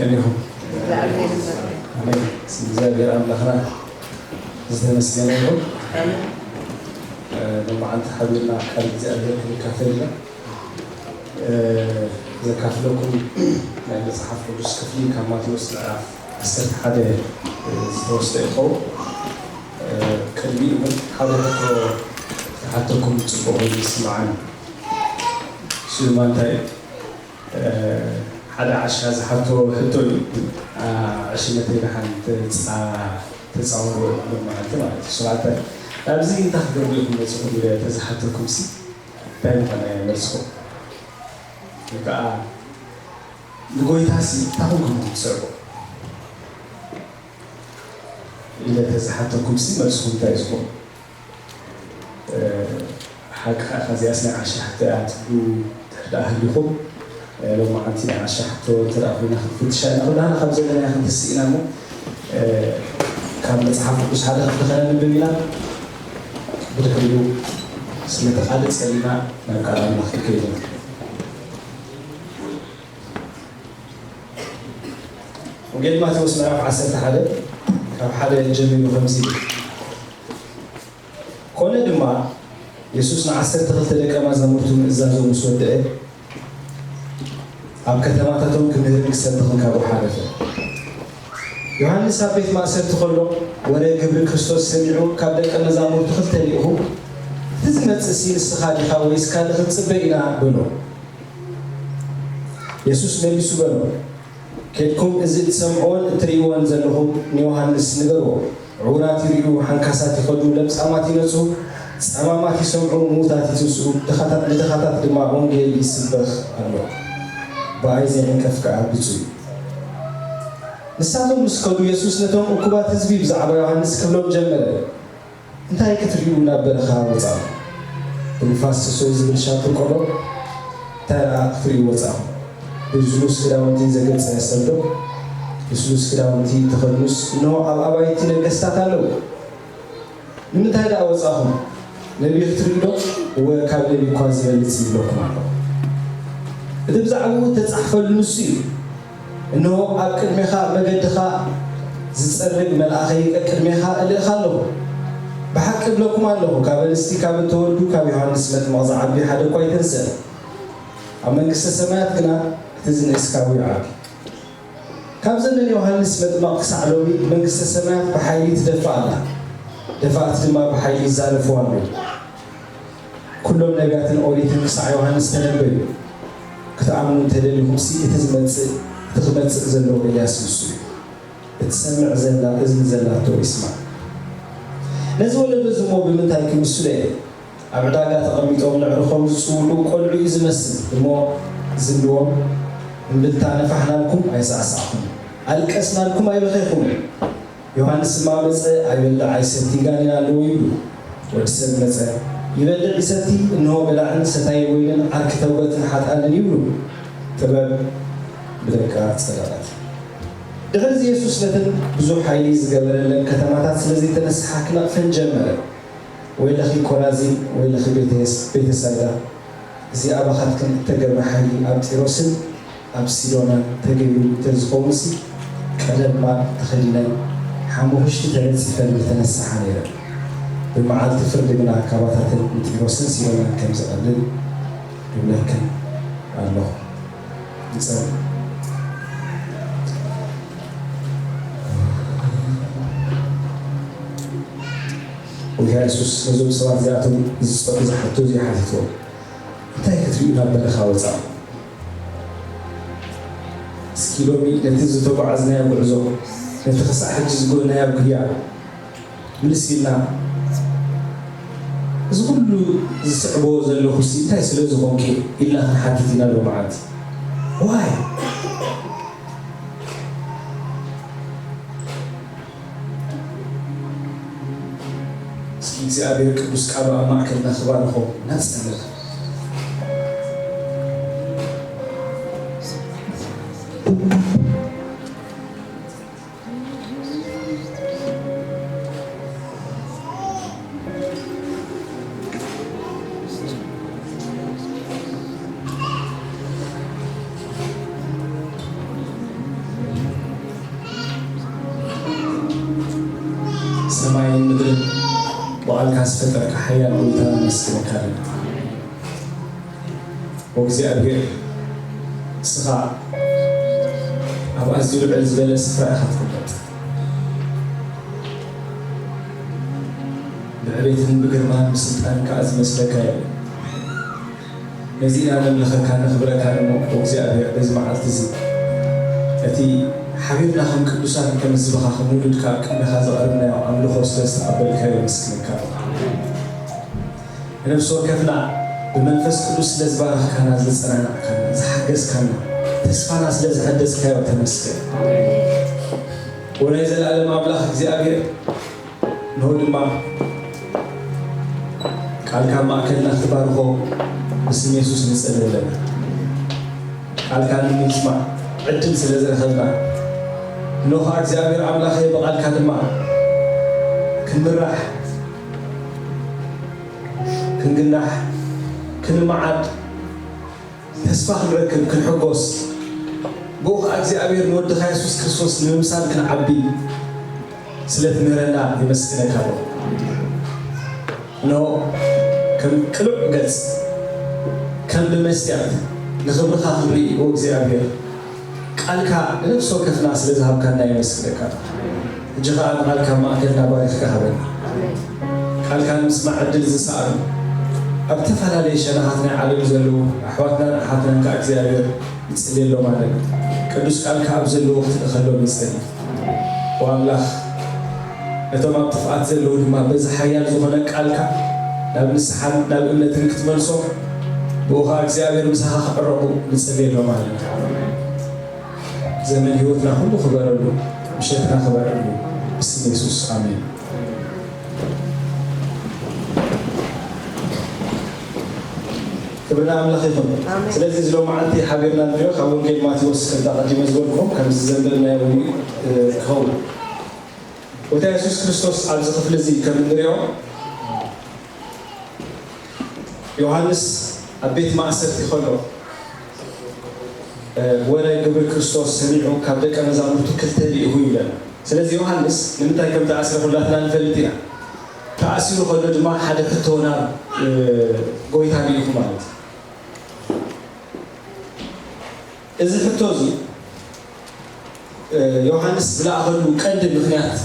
ይኹን። ኣሜን። ስም እግዚኣብሔር ኣምላኽና ዝተመስገነ ይኹን። እ፣ ሎማዓንቲ ሓቢርና ቃል እግዚኣብሔር ክንካፈል ኢና። እ፣ ዘካፍለኩም ናይ መጽሓፍ ቅዱስ ክፍሊ ካብ ማቴዎስ ምዕራፍ ዓሰርተ ሓደ ዝተወስደ ይኸውን። እ፣ ቅድሚኡ ግን ሓደ ሕቶ ክሓተኩም ጽቡቕ ኮይኑ ይስምዓኒ። እሱ ድማ እንታይ እዩ? እ፣ ሓደ ዓሻ ዝሓቶ ሕቶ እዩ። እ፣ ዕሽነተይ ደሓን ተጻ-፣ ተጻወሩ ሎማዓንቲ ማለት እዩ። ስብዓተ፣ ኣብዚ እንታይ ክትገብሩ ኢኹም መጺኹም ኢለ ተዝሓተኩምሲ እንታይ ምኾነ መልስኹም? ወይ ከዓ ንጎይታሲ እንታይ ኮንኩም ኢኹም ትስዕቡ ኢለ ተዝሓተኩምሲ መልስኹም እንታይ እዩ ዝኸውን? እ፣ ሓቂ ኸዓ እዚኣስ ናይ ዓሻ ሕቶ እያ ትብሉ እንድሕር ደኣ ሃሊኹም፣ እ፣ ሎማዓንቲ ናይ ዓሻ ሕቶ እንተ ደኣ ኮይና ክንፍትሻ ኢና። ኩላህና ካብ ዘለናዮ ክንትስእ ኢና እሞ፣ እ፣ ካብ መጽሓፍ ቅዱስ ሓደ ክፍሊ ከነንብብ ኢና። ብድሕሪኡ ስለ ተቓልጸልና ናብ ቃል ኣምላኽ ክንከይድ ኢና። ወንጌል ማቴዎስ ምዕራፍ ዓሰርተ ሓደ ካብ ሓደ ጀሚሩ ከምዚ ይብል። ኮነ ድማ፣ የሱስ ንዓሰርተ ክልተ ደቀ መዛሙርቱ ምእዛዞም ምስ ወድአ፣ ኣብ ከተማታቶም ክምህርን ክሰብኽን ካብኡ ሓለፈ። ዮሃንስ ኣብ ቤት ማእሰርቲ ከሎ፣ ወረ ግብሪ ክርስቶስ ሰሚዑ፣ ካብ ደቀ መዛሙርቱ ክልተ ልኢኹ፣ "እቲ ዝመጽእሲ ንስኻ ዲኻ ወይስ ካልእ ክንጽበ ኢና?" በሎ። የሱስ መሊሱ በሎ፣ "ኬድኩም እዚ እትሰምዕዎን እትርእይዎን ዘለኹም ንዮሃንስ ንገርዎ፣ ዕዉራት ይርእዩ፣ ሓንካሳት ይኸዱ፣ ለምጻማት ይነጽሁ፣ ጸማማት ይሰምዑ፣ ምዉታት ይትንስኡ፣ ድኻታት፣ ንድኻታት ድማ ወንጌል ይስበኽ ኣሎ። ብኣይ ዘይዕንቀፍ ከኣ ብጹእ እዩ።" ንሳቶም ምስ ከዱ፣ የሱስ ነቶም እኩባት ህዝቢ ብዛዕባ ዮሃንስ ክብሎም ጀመረ። "እንታይ ክትርእዩ ናብ በረኻ ወጻእኹም? ብንፋስ ስሱዕ ዝብል ሻምብቆ ዶ? እንታይ ደኣ ክትርእዩ ወጻእኹም? ብልስሉስ ክዳውንቲ ዘገጸ ሰብ ዶ? ልስሉስ ክዳውንቲ ተኸድኑስ፣ እንሆ፣ ኣብ ኣባይቲ ነገስታት ኣለዉ። ንምንታይ ደኣ ወጻእኹም? ነቢይ ክትርእዩ ዶ? እወ፣ ካብ ነቢይ እኳ ዝበልጽ ይብለኩም ኣለኹ። እቲ ብዛዕባኡ እተጻሕፈሉ ንሱ እዩ። እንሆ፣ ኣብ ቅድሜኻ ኣብ መገድኻ ዝጸርግ መልኣኸይ ቀቅድሜኻ እልእኻ ኣለኹ። ብሓቂ እብለኩም ኣለኹ፣ ካብ ኣንስቲ ካብ እተወልዱ ካብ ዮሃንስ መጥምቕ ዝዓቢ ሓደ እኳ ኣይተንስእን። ኣብ መንግስተ ሰማያት ግና እቲ ዝንእስ ካብኡ ይዓቢ። ካብ ዘመን ዮሃንስ መጥምቕ ክሳዕ ሎሚ መንግስተ ሰማያት ብሓይሊ ትደፍእ ኣላ። ደፋእቲ ድማ ብሓይሊ ይዛለፍዋ ኣለዉ። ኩሎም ነቢያትን ኦሪትን ክሳዕ ዮሃንስ ተነበዩ። ክትኣምኑ እንተደሊኹምሲ፣ እቲ ዝመጽእ፣ እቲ ክመጽእ ዘሎ ኤልያስ ንሱ እዩ። እትሰምዕ ዘላ እዝኒ ዘላቶ ይስማዕ። ነዚ ወለዶ እዚ እሞ ብምንታይ ክምስሎ እየ? ኣብ ዕዳጋ ተቐሚጦም ነዕርኾም ዝጽውዑ ቆልዑ እዩ ዝመስል። እሞ ዝብልዎም፣ እምብልታ ነፋሕናልኩም ኣይሳዕሳዕኹም፣ ኣልቀስናልኩም ኣይበኸይኹምን። ዮሃንስ ድማ መጸ፣ ኣይበልዕ ኣይሰቲ፣ ጋኔን ኣለዎ ይብሉ። ወዲ ሰብ መጸ፣ ይበልዕ ይሰቲ፣ እንሆ በላዕን ሰታዪ ወይንን ዓርኪ ተውበትን ሓጥኣንን ይብሉ። ጥበብ ብደቃ ጸደቐት። ድሕሪ እዚ የሱስ ነተን ብዙሕ ሓይሊ ዝገበረለን ከተማታት ስለ ዘይተነስሓ ክነቕፈን ጀመረ። "ወይለኺ ኮራዚን፣ ወይለኺ ቤተ-፣ ቤተሳይዳ፣ እዚ ኣባኻትክን እተገብረ ሓይሊ ኣብ ጢሮስን ኣብ ሲዶናን ተገይሩ እንተዝኸውንሲ፣ ቀለብ ማቅ ተኸዲነን፣ ሓሙኽሽቲ ተነጺፈን ምተነስሓ ነይረን። ብመዓልቲ ፍርዲ ግና ካባታተን ንጢሮስን ሲዶናን ከም ዝቐልል እብለክን ኣለኹ።" ንጸሊ። ጎይታ የሱስ ነዞም ሰባት እዚኣቶም ዝጸ-፣ ዝሓቶ እዚ ሓቲትዎም፣ "እንታይ ክትርእዩ ናብ በረኻ ወጻእኩም? እስኪ ሎሚ ነቲ ዝተጓዓዝናዮ ጉዕዞ፣ ነቲ ክሳዕ ሕጂ ዝጎናዮ ጉያ ምልስ ኢልና፣ እዚ ኩሉ ዝስዕቦ ዘለኹሲ እንታይ ስለ ዝኾንኩ?" ኢልና ክንሓትት ኢና ሎማዓንቲ። ዋይ? እስኪ እግዚኣብሔር ቅዱስ ቃሉ ኣብ ማእከልና ክባርኾ እናጸለና። ብቓልካ ዝፈጠርካ ሓያል ጎይታ ነመስግነካ ኣለና። ወእግዚኣብሔር፣ ንስኻ ኣብ ኣዝዩ ልዕል ዝበለ ስፍራ ኢኻ ትቕመጥ። ብዕቤትን ብግርማን ብስልጣን ከኣ ዝመስለካ የለን። ነዚ ኢና ነምልኸካን ነኽብረካን እሞ፣ ወእግዚኣብሔር፣ በዚ መዓልቲ እዚ እቲ ሓቢርና ከም ቅዱሳን ከም ህዝብኻ ከም ውሉድካ ኣብ ቅድሜኻ ዘቕረብናዮ ኣምልኾ ስለ ዝተቐበልካዮ ነመስግነካ። ንነፍሲ ወከፍና ብመንፈስ ቅዱስ ስለ ዝባረኽካና፣ ዘጸናናዕካና፣ ዝሓገዝካና፣ ተስፋና ስለ ዘሐደስካዮ ተመስገን። ወናይ ዘለኣለም ኣምላኽ እግዚኣብሔር፣ እንሆ ድማ ቃልካ ኣብ ማእከልና ክትባርኾ ብስም የሱስ ንጸሊ ኣለና። ቃልካ ንምስማዕ ዕድል ስለ ዝረኸብና፣ እንሆ ኸኣ እግዚኣብሔር ኣምላኸይ ብቓልካ ድማ ክንምራሕ፣ ክንግናሕ፣ ክንመዓድ፣ ተስፋ ክንረክብ፣ ክንሕጎስ፣ ብኡ ኸኣ እግዚኣብሔር ንወድኻ የሱስ ክርስቶስ ንምምሳል ክንዓቢ ስለ ትምህረና የመስግነካ ኣለኹ። እንሆ ከም ቅሉዕ ገጽ፣ ከም ብመስትያት ንኽብርኻ ክንርኢ፣ ኦ እግዚኣብሔር፣ ቃልካ ንነፍሲ ወከፍና ስለ ዝሃብካና የመስግነካ። ሕጂ ኸኣ ንቓልካ ማእከልና ባሪኽካ ሃበና። ቃልካ ንምስማዕ ዕድል ዝሰኣኑ፣ ኣብ ዝተፈላለየ ሸነኻት ናይ ዓለም ዘለዉ ኣሕዋትናን ኣሓትናን ከኣ እግዚኣብሔር ንጽልየሎም ኣለና። ቅዱስ ቃልካ ኣብ ዘለዉ ክትልእኸሎም ንጸሊ። ኦ ኣምላኽ፣ ነቶም ኣብ ጥፍኣት ዘለዉ ድማ በዚ ሓያል ዝኾነ ቃልካ ናብ ንስሓን ናብ እምነትን ክትመልሶም፣ ብኡ ኸኣ እግዚኣብሔር ምሳኻ ክዕረቑ ንጸልየሎም ኣለና። ዘመን ህይወትና ኩሉ ክበረሉ፣ ምሸትና ክበረሉ፣ ብስም የሱስ፣ ኣሜን። ክብሪ ንኣምላኽ ይኹን። ኣሜን። ስለዚ፣ እዚ ሎማዓንቲ ሓቢርና ንሪኦ ካብ ወንጌል ማቴዎስ፣ ከምታ ቀዲመ ዝበልኩኹም፣ ከምዚ ዘንበብናዮ እውን፣ እ፣ ክኸውን። ጎይታ የሱስ ክርስቶስ ኣብዚ ክፍሊ እዚ ከም እንሪኦ፣ ዮሃንስ ኣብ ቤት ማእሰርቲ ከሎ፣ እ፣ ወረ ግብሪ ክርስቶስ ሰሚዑ ካብ ደቀ መዛሙርቱ ክልተ ልኢኹ ይብለና። ስለዚ ዮሃንስ ንምንታይ ከም ተኣስረ ኩላትና ንፈልጥ ኢና። ተኣሲሩ ከሎ ድማ ሓደ ሕቶ ናብ፣ እ፣ ጎይታ ልኢኹ ማለት እዩ። እዚ ሕቶ እዚ፣ እ፣ ዮሃንስ ዝለኣኸሉ ቀንዲ ምኽንያት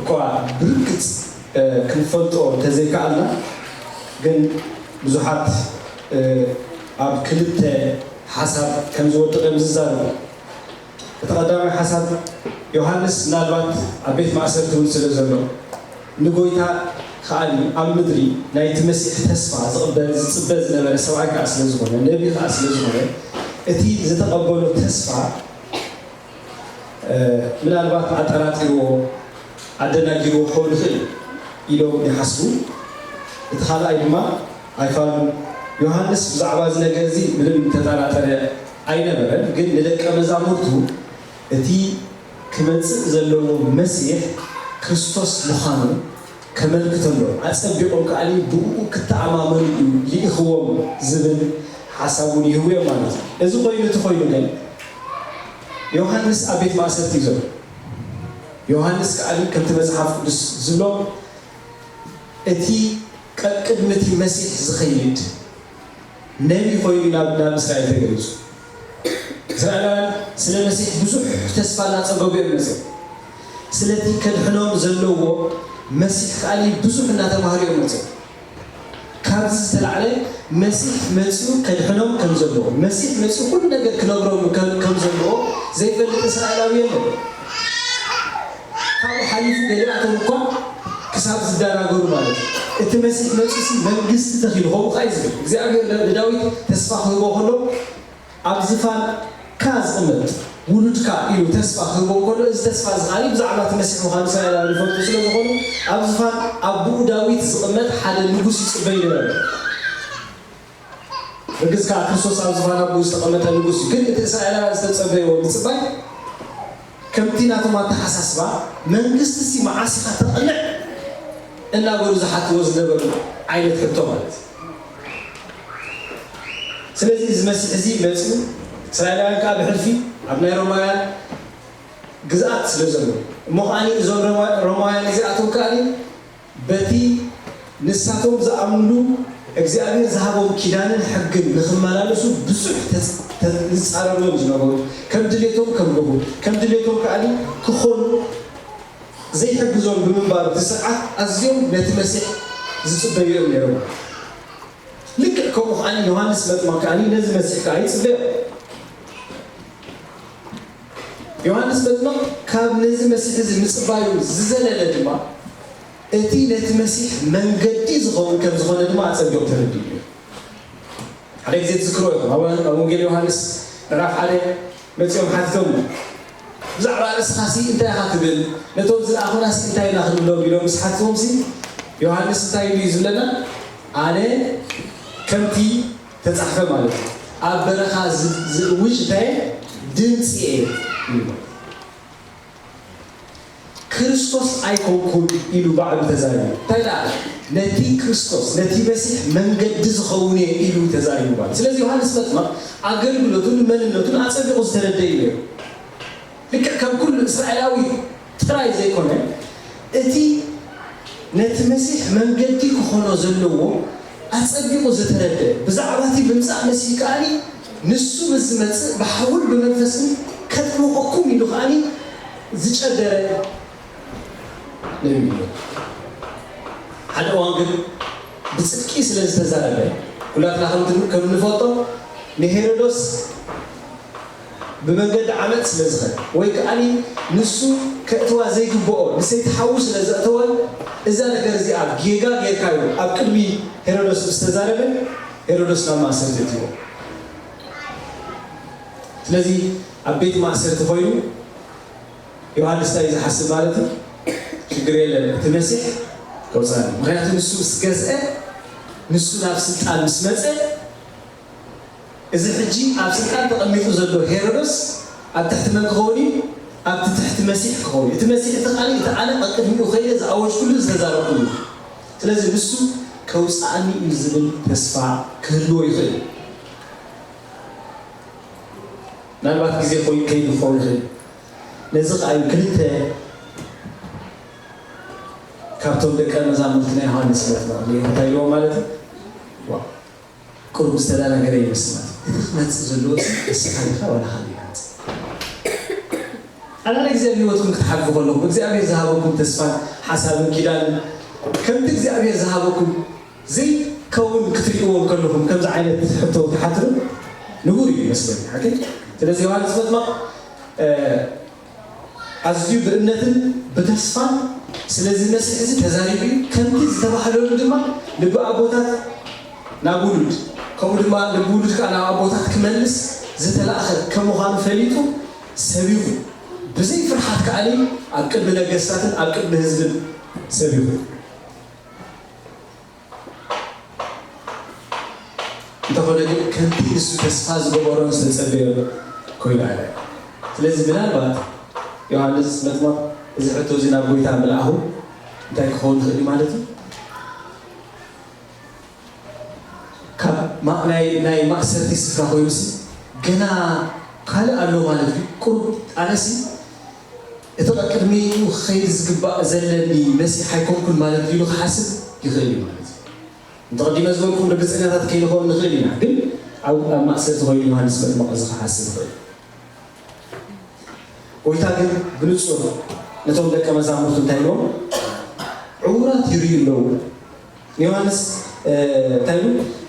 እኳ ብርግጽ፣ እ፣ ክንፈልጦ እንተዘይከኣልና፣ ግን ብዙሓት፣ እ፣ ኣብ ክልተ ሓሳብ ከም ዝወድቕ እዮም ዝዛረቡ። እቲ ቀዳማይ ሓሳብ፣ ዮሃንስ ምናልባት ኣብ ቤት ማእሰርቲ እውን ስለ ዘሎ፣ ንጎይታ ከኣ ኣብ ምድሪ ናይቲ መሲሕ ተስፋ ዝቕበል፣ ዝጽበ ዝነበረ ሰብኣይ ከኣ ስለ ዝኾነ፣ ነቢ ከኣ ስለ ዝኾነ፣ እቲ ዝተቐበሎ ተስፋ፣ እ፣ ምናልባት ኣጠራጢርዎ፣ ኣደናጊርዎ ክኸውን ይኽእል ኢሎም ይሓስቡ። እቲ ካልኣይ ድማ ኣይፋሉን። ዮሃንስ ብዛዕባ እዚ ነገር እዚ ምንም ተጠራጠረ ኣይነበረን፣ ግን ንደቀ መዛሙርቱ እቲ ክመጽእ ዘለዎ መሲሕ ክርስቶስ ምዃኑ ከመልክተሎም፣ ኣጸቢቖም ከኣ ብእኡ ክተኣማመኑ እዩ ልኢኽዎም ዝብል ሓሳብ እውን ይህቡ እዮም ማለት እዩ። እዚ ኮይኑ እቲ ኮይኑ ግን ዮሃንስ ኣብ ቤት ማእሰርቲ እዩ ዘሎ። ዮሃንስ ከኣ ከምቲ መጽሓፍ ቅዱስ ዝብሎ እቲ ቀቅድሚ እቲ መሲሕ ዝኸይድ ነቢ ኮይኑ ናብ፣ ናብ እስራኤል ተገሊጹ። እስራኤላውያን ስለ መሲሕ ብዙሕ ተስፋ እናጸገቡ እዮም መጺኦም። ስለቲ ከድሕኖም ዘለዎ መሲሕ ከኣ ብዙሕ እናተማህሩ እዮም መጺኦም። ካብዚ ዝተላዕለ መሲሕ መጺኡ ከድሕኖም ከም ዘለዎ፣ መሲሕ መጺኡ ኩሉ ነገር ክነግሮም ከም፣ ከም ዘለዎ ዘይፈልጥ እስራኤላዊ የለን። ካብኡ ሓሊፉ ገሊኣቶም እኳ ክሳብ ዝደናገሩ ማለት እዩ። እቲ መሲሕ መጺኡሲ መንግስቲ ተኺሉ፣ ከምኡ ከኣ እዩ ዝብል። እግዚኣብሔር ን-፣ ንዳዊት ተስፋ ክህቦ ከሎ፣ ኣብ ዝፋንካ ዝቕመጥ ውሉድካ ኢሉ ተስፋ ክህቦ ከሎ፣ እዚ ተስፋ እዚ ከኣ ብዛዕባ እቲ መሲሕ ምዃኑ እስራኤላውያን ይፈልጡ ስለ ዝኾኑ፣ ኣብ ዝፋን ኣቦኡ ዳዊት ዝቕመጥ ሓደ ንጉስ ይጽበዩ ነበረ። ርግጽ ከኣ ክርስቶስ ኣብ ዝፋን ኣቦኡ ዝተቐመጠ ንጉስ እዩ። ግን እቲ እስራኤላውያን ዝተጸበይዎ ምጽባይ፣ ከምቲ ናቶም ኣተሓሳስባ፣ መንግስቲ ሲ መዓስ ኢኻ ተቕንዕ እናበሉ ዝሓትዎ ዝነበሩ ዓይነት ሕቶ ማለት እዩ። ስለዚ እዚ መሲሕ እዚ መጺኡ፣ እስራኤላውያን ከኣ ብሕልፊ ኣብ ናይ ሮማውያን ግዝኣት ስለ ዘለዉ፣ እሞ ከኣ እዞም ሮማ-፣ ሮማውያን እዚኣቶም ከኣ በቲ ንሳቶም ዝኣምንሉ እግዚኣብሔር ዝሃቦም ኪዳንን ሕግን ንኽመላለሱ ብዙሕ ተጽ-፣ ተ-፣ ዝጻረሩ እዮም ዝነበሩ። ከም ድሌቶም ከምልኹ፣ ከም ድሌቶም ከኣ ክኾኑ ዘይሕግዞም ብምንባሩ፣ እቲ ስርዓት ኣዝዮም ነቲ መሲሕ ዝጽበዩ እዮም ነይሮም። ልክዕ ከምኡ ከኣ ዮሃንስ መጥምቕ ከኣ ነዚ መሲሕ ከኣ ይጽበዮ። ዮሃንስ መጥምቕ ካብ ነዚ መሲሕ እዚ ምጽባዩ ዝዘለለ ድማ፣ እቲ ነቲ መሲሕ መንገዲ ዝኸውን ከም ዝኾነ ድማ ኣጸቢቑ ተረዲኡ እዩ። ሓደ ግዜ ትዝክሮ ኢኹም፣ ኣብ፣ ኣብ ወንጌል ዮሃንስ ምዕራፍ ሓደ መጺኦም ሓቲቶምዎ፣ "ብዛዕባ ርእስኻሲ እንታይ ኢኻ ትብል? ነቶም ዝለኣኹናሲ እንታይ ኢና ክንብሎም?" ኢሎም ምስ ሓትዎምሲ፣ ዮሃንስ እንታይ ኢሉ እዩ ዝብለና? "ኣነ ከምቲ ተጻሕፈ ማለት እዩ። ኣብ በረኻ ዝ-፣ ዝእውጅ እንታይ ድምጺ እየ?" ይብል። "ክርስቶስ ኣይኮንኩን" ኢሉ ባዕሉ ተዛሪቡ። እንታይ ደኣ? "ነቲ ክርስቶስ፣ ነቲ መሲሕ መንገዲ ዝኸውን እየ" ኢሉ ተዛሪቡ ማለት። ስለዚ ዮሃንስ መጥምቕ ኣገልግሎቱን መንነቱን ኣጸቢቑ ዝተረደእ እዩ ነይሩ። ልክዕ ከም ኩሉ እስራኤላዊ ጥራይ ዘይኮነ፣ እቲ ነቲ መሲሕ መንገዲ ክኾኖ ዘለዎ ኣጸቢቑ ዝተረደ፣ ብዛዕባ እቲ ምምጻእ መሲሕ ከኣ ንሱ ምስ ዝመጽእ ብሓውን ብመንፈስን ከጥምቐኩም ኢሉ ከኣ ዝጨደረ ነቢይ እዩ። ሓደ እዋን ግን ብጽድቂ ስለ ዝተዛረበ፣ ኩላትና ከም፣ ከም እንፈልጦ ንሄሮዶስ ብመንገዲ ዓመጽ ስለ ዝኸደ፣ ወይ ከኣ ንሱ ከእትዋ ዘይግብኦ ንሰይቲ ሓዉ ስለ ዘእተወ፣ እዛ ነገር እዚኣ ጌጋ ጌርካዮ ኣብ ቅድሚ ሄሮዶስ ምስ ተዛረበ፣ ሄሮዶስ ናብ ማእሰርቲ እትዎ። ስለዚ ኣብ ቤት ማእሰርቲ ኮይኑ ዮሃንስ እንታይ እዩ ዝሓስብ ማለት እዩ? ሽግር የለን፣ እቲ መሲሕ ከውፅኣኒ። ምኽንያቱ ንሱ ምስ ገዝአ፣ ንሱ ናብ ስልጣን ምስ መፀ፣ እዚ ሕጂ ኣብ ስልጣን ተቐሚጡ ዘሎ ሄሮዶስ ኣብ ትሕቲ መን ክኸውን እዩ? ኣብቲ ትሕቲ መሲሕ ክኸውን እዩ። እቲ መሲሕ እቲ ቃል እቲ ኣነ ቀቅድሚኡ ከይደ ዝኣወጅኩሉ ዝተዛረብኩሉ። ስለዚ ንሱ ከውፅኣኒ እዩ ዝብል ተስፋ ክህልዎ ይኽእል። ምናልባት ግዜ ኮይኑ ከይዱ ክኸውን ይኽእል። ነዚ ከኣ እዩ ክልተ ካብቶም ደቀ መዛሙርቲ ናይ ዮሃንስ መጥምቕ እንታይ ኢልዎ ማለት እዩ? ዋ፣ ቁሩብ ዝተደናገረ ይመስል ማለት እዩ። እቲ ክመጽእ ዘለዎ ንስኻ ዲኻ ዋላ ካልእ ይመጽእ? ኣናለ ግዜ ኣብ ህይወትኩም ክትሓልፉ ከለኹም እግዚኣብሔር ዝሃበኩም ተስፋን ሓሳብን ኪዳንን ከምቲ እግዚኣብሔር ዝሃበኩም ዘይከውን ክትርእይዎ ከለኹም ከምዚ ዓይነት ሕቶ ትሓትሩ ንቡር እዩ ይመስለኒ። ሓቂ? ስለዚ ዮሃንስ መጥምቕ፣ እ፣ ኣዝዩ ብእምነትን ብተስፋን ስለዚ መሲሕ እዚ ተዛሪቡ እዩ። ከምቲ ዝተባህለሉ ድማ ልቢ ኣቦታት ናብ ውሉድ፣ ከምኡ ድማ ልቢ ውሉድ ከኣ ናብ ኣቦታት ክመልስ ዝተላእኸ ከም ምዃኑ ፈሊጡ ሰቢኹ፣ ብዘይ ፍርሓት ከኣኒ ኣብ ቅድሚ ነገስታትን ኣብ ቅድሚ ህዝብን ሰቢኹ። እንተኾነ ግን ከምቲ ንሱ ተስፋ ዝገበሮን ዝተጸበዮን ኮይኑ ኣረኣዮ። ስለዚ ምናልባት ዮሃንስ መጥምቕ እዚ ሕቶ እዚ ናብ ጎይታ ምልኣኹ እንታይ ክኸውን ይኽእል እዩ ማለት እዩ? ካብ ማ-፣ ናይ፣ ናይ ማእሰርቲ ስፍራ ኮይኑሲ ገና ካልእ ኣሎ ማለት እዩ። ቁሩብ ኣነሲ እቲ ቀቅድሚኡ ክኸይድ ዝግባእ ዘለኒ መሲሕ ኣይኮንኩን ማለት እዩ ኢሉ ክሓስብ ይኽእል እዩ ማለት እዩ። እንተቐዲመ ዝበልኩም ርግጸኛታት ከይንኸውን ንኽእል ኢና፣ ግን ኣብ፣ ኣብ ማእሰርቲ ኮይኑ ዮሃንስ መጥምቕ እዚ ክሓስብ ይኽእል። ጎይታ ግን ብንጹር ነቶም ደቀ መዛሙርቱ እንታይ ኢልዎም? ዕዉራት ይርእዩ ኣለዉ። ንዮሃንስ፣ እ፣ እንታይ ኢሉ?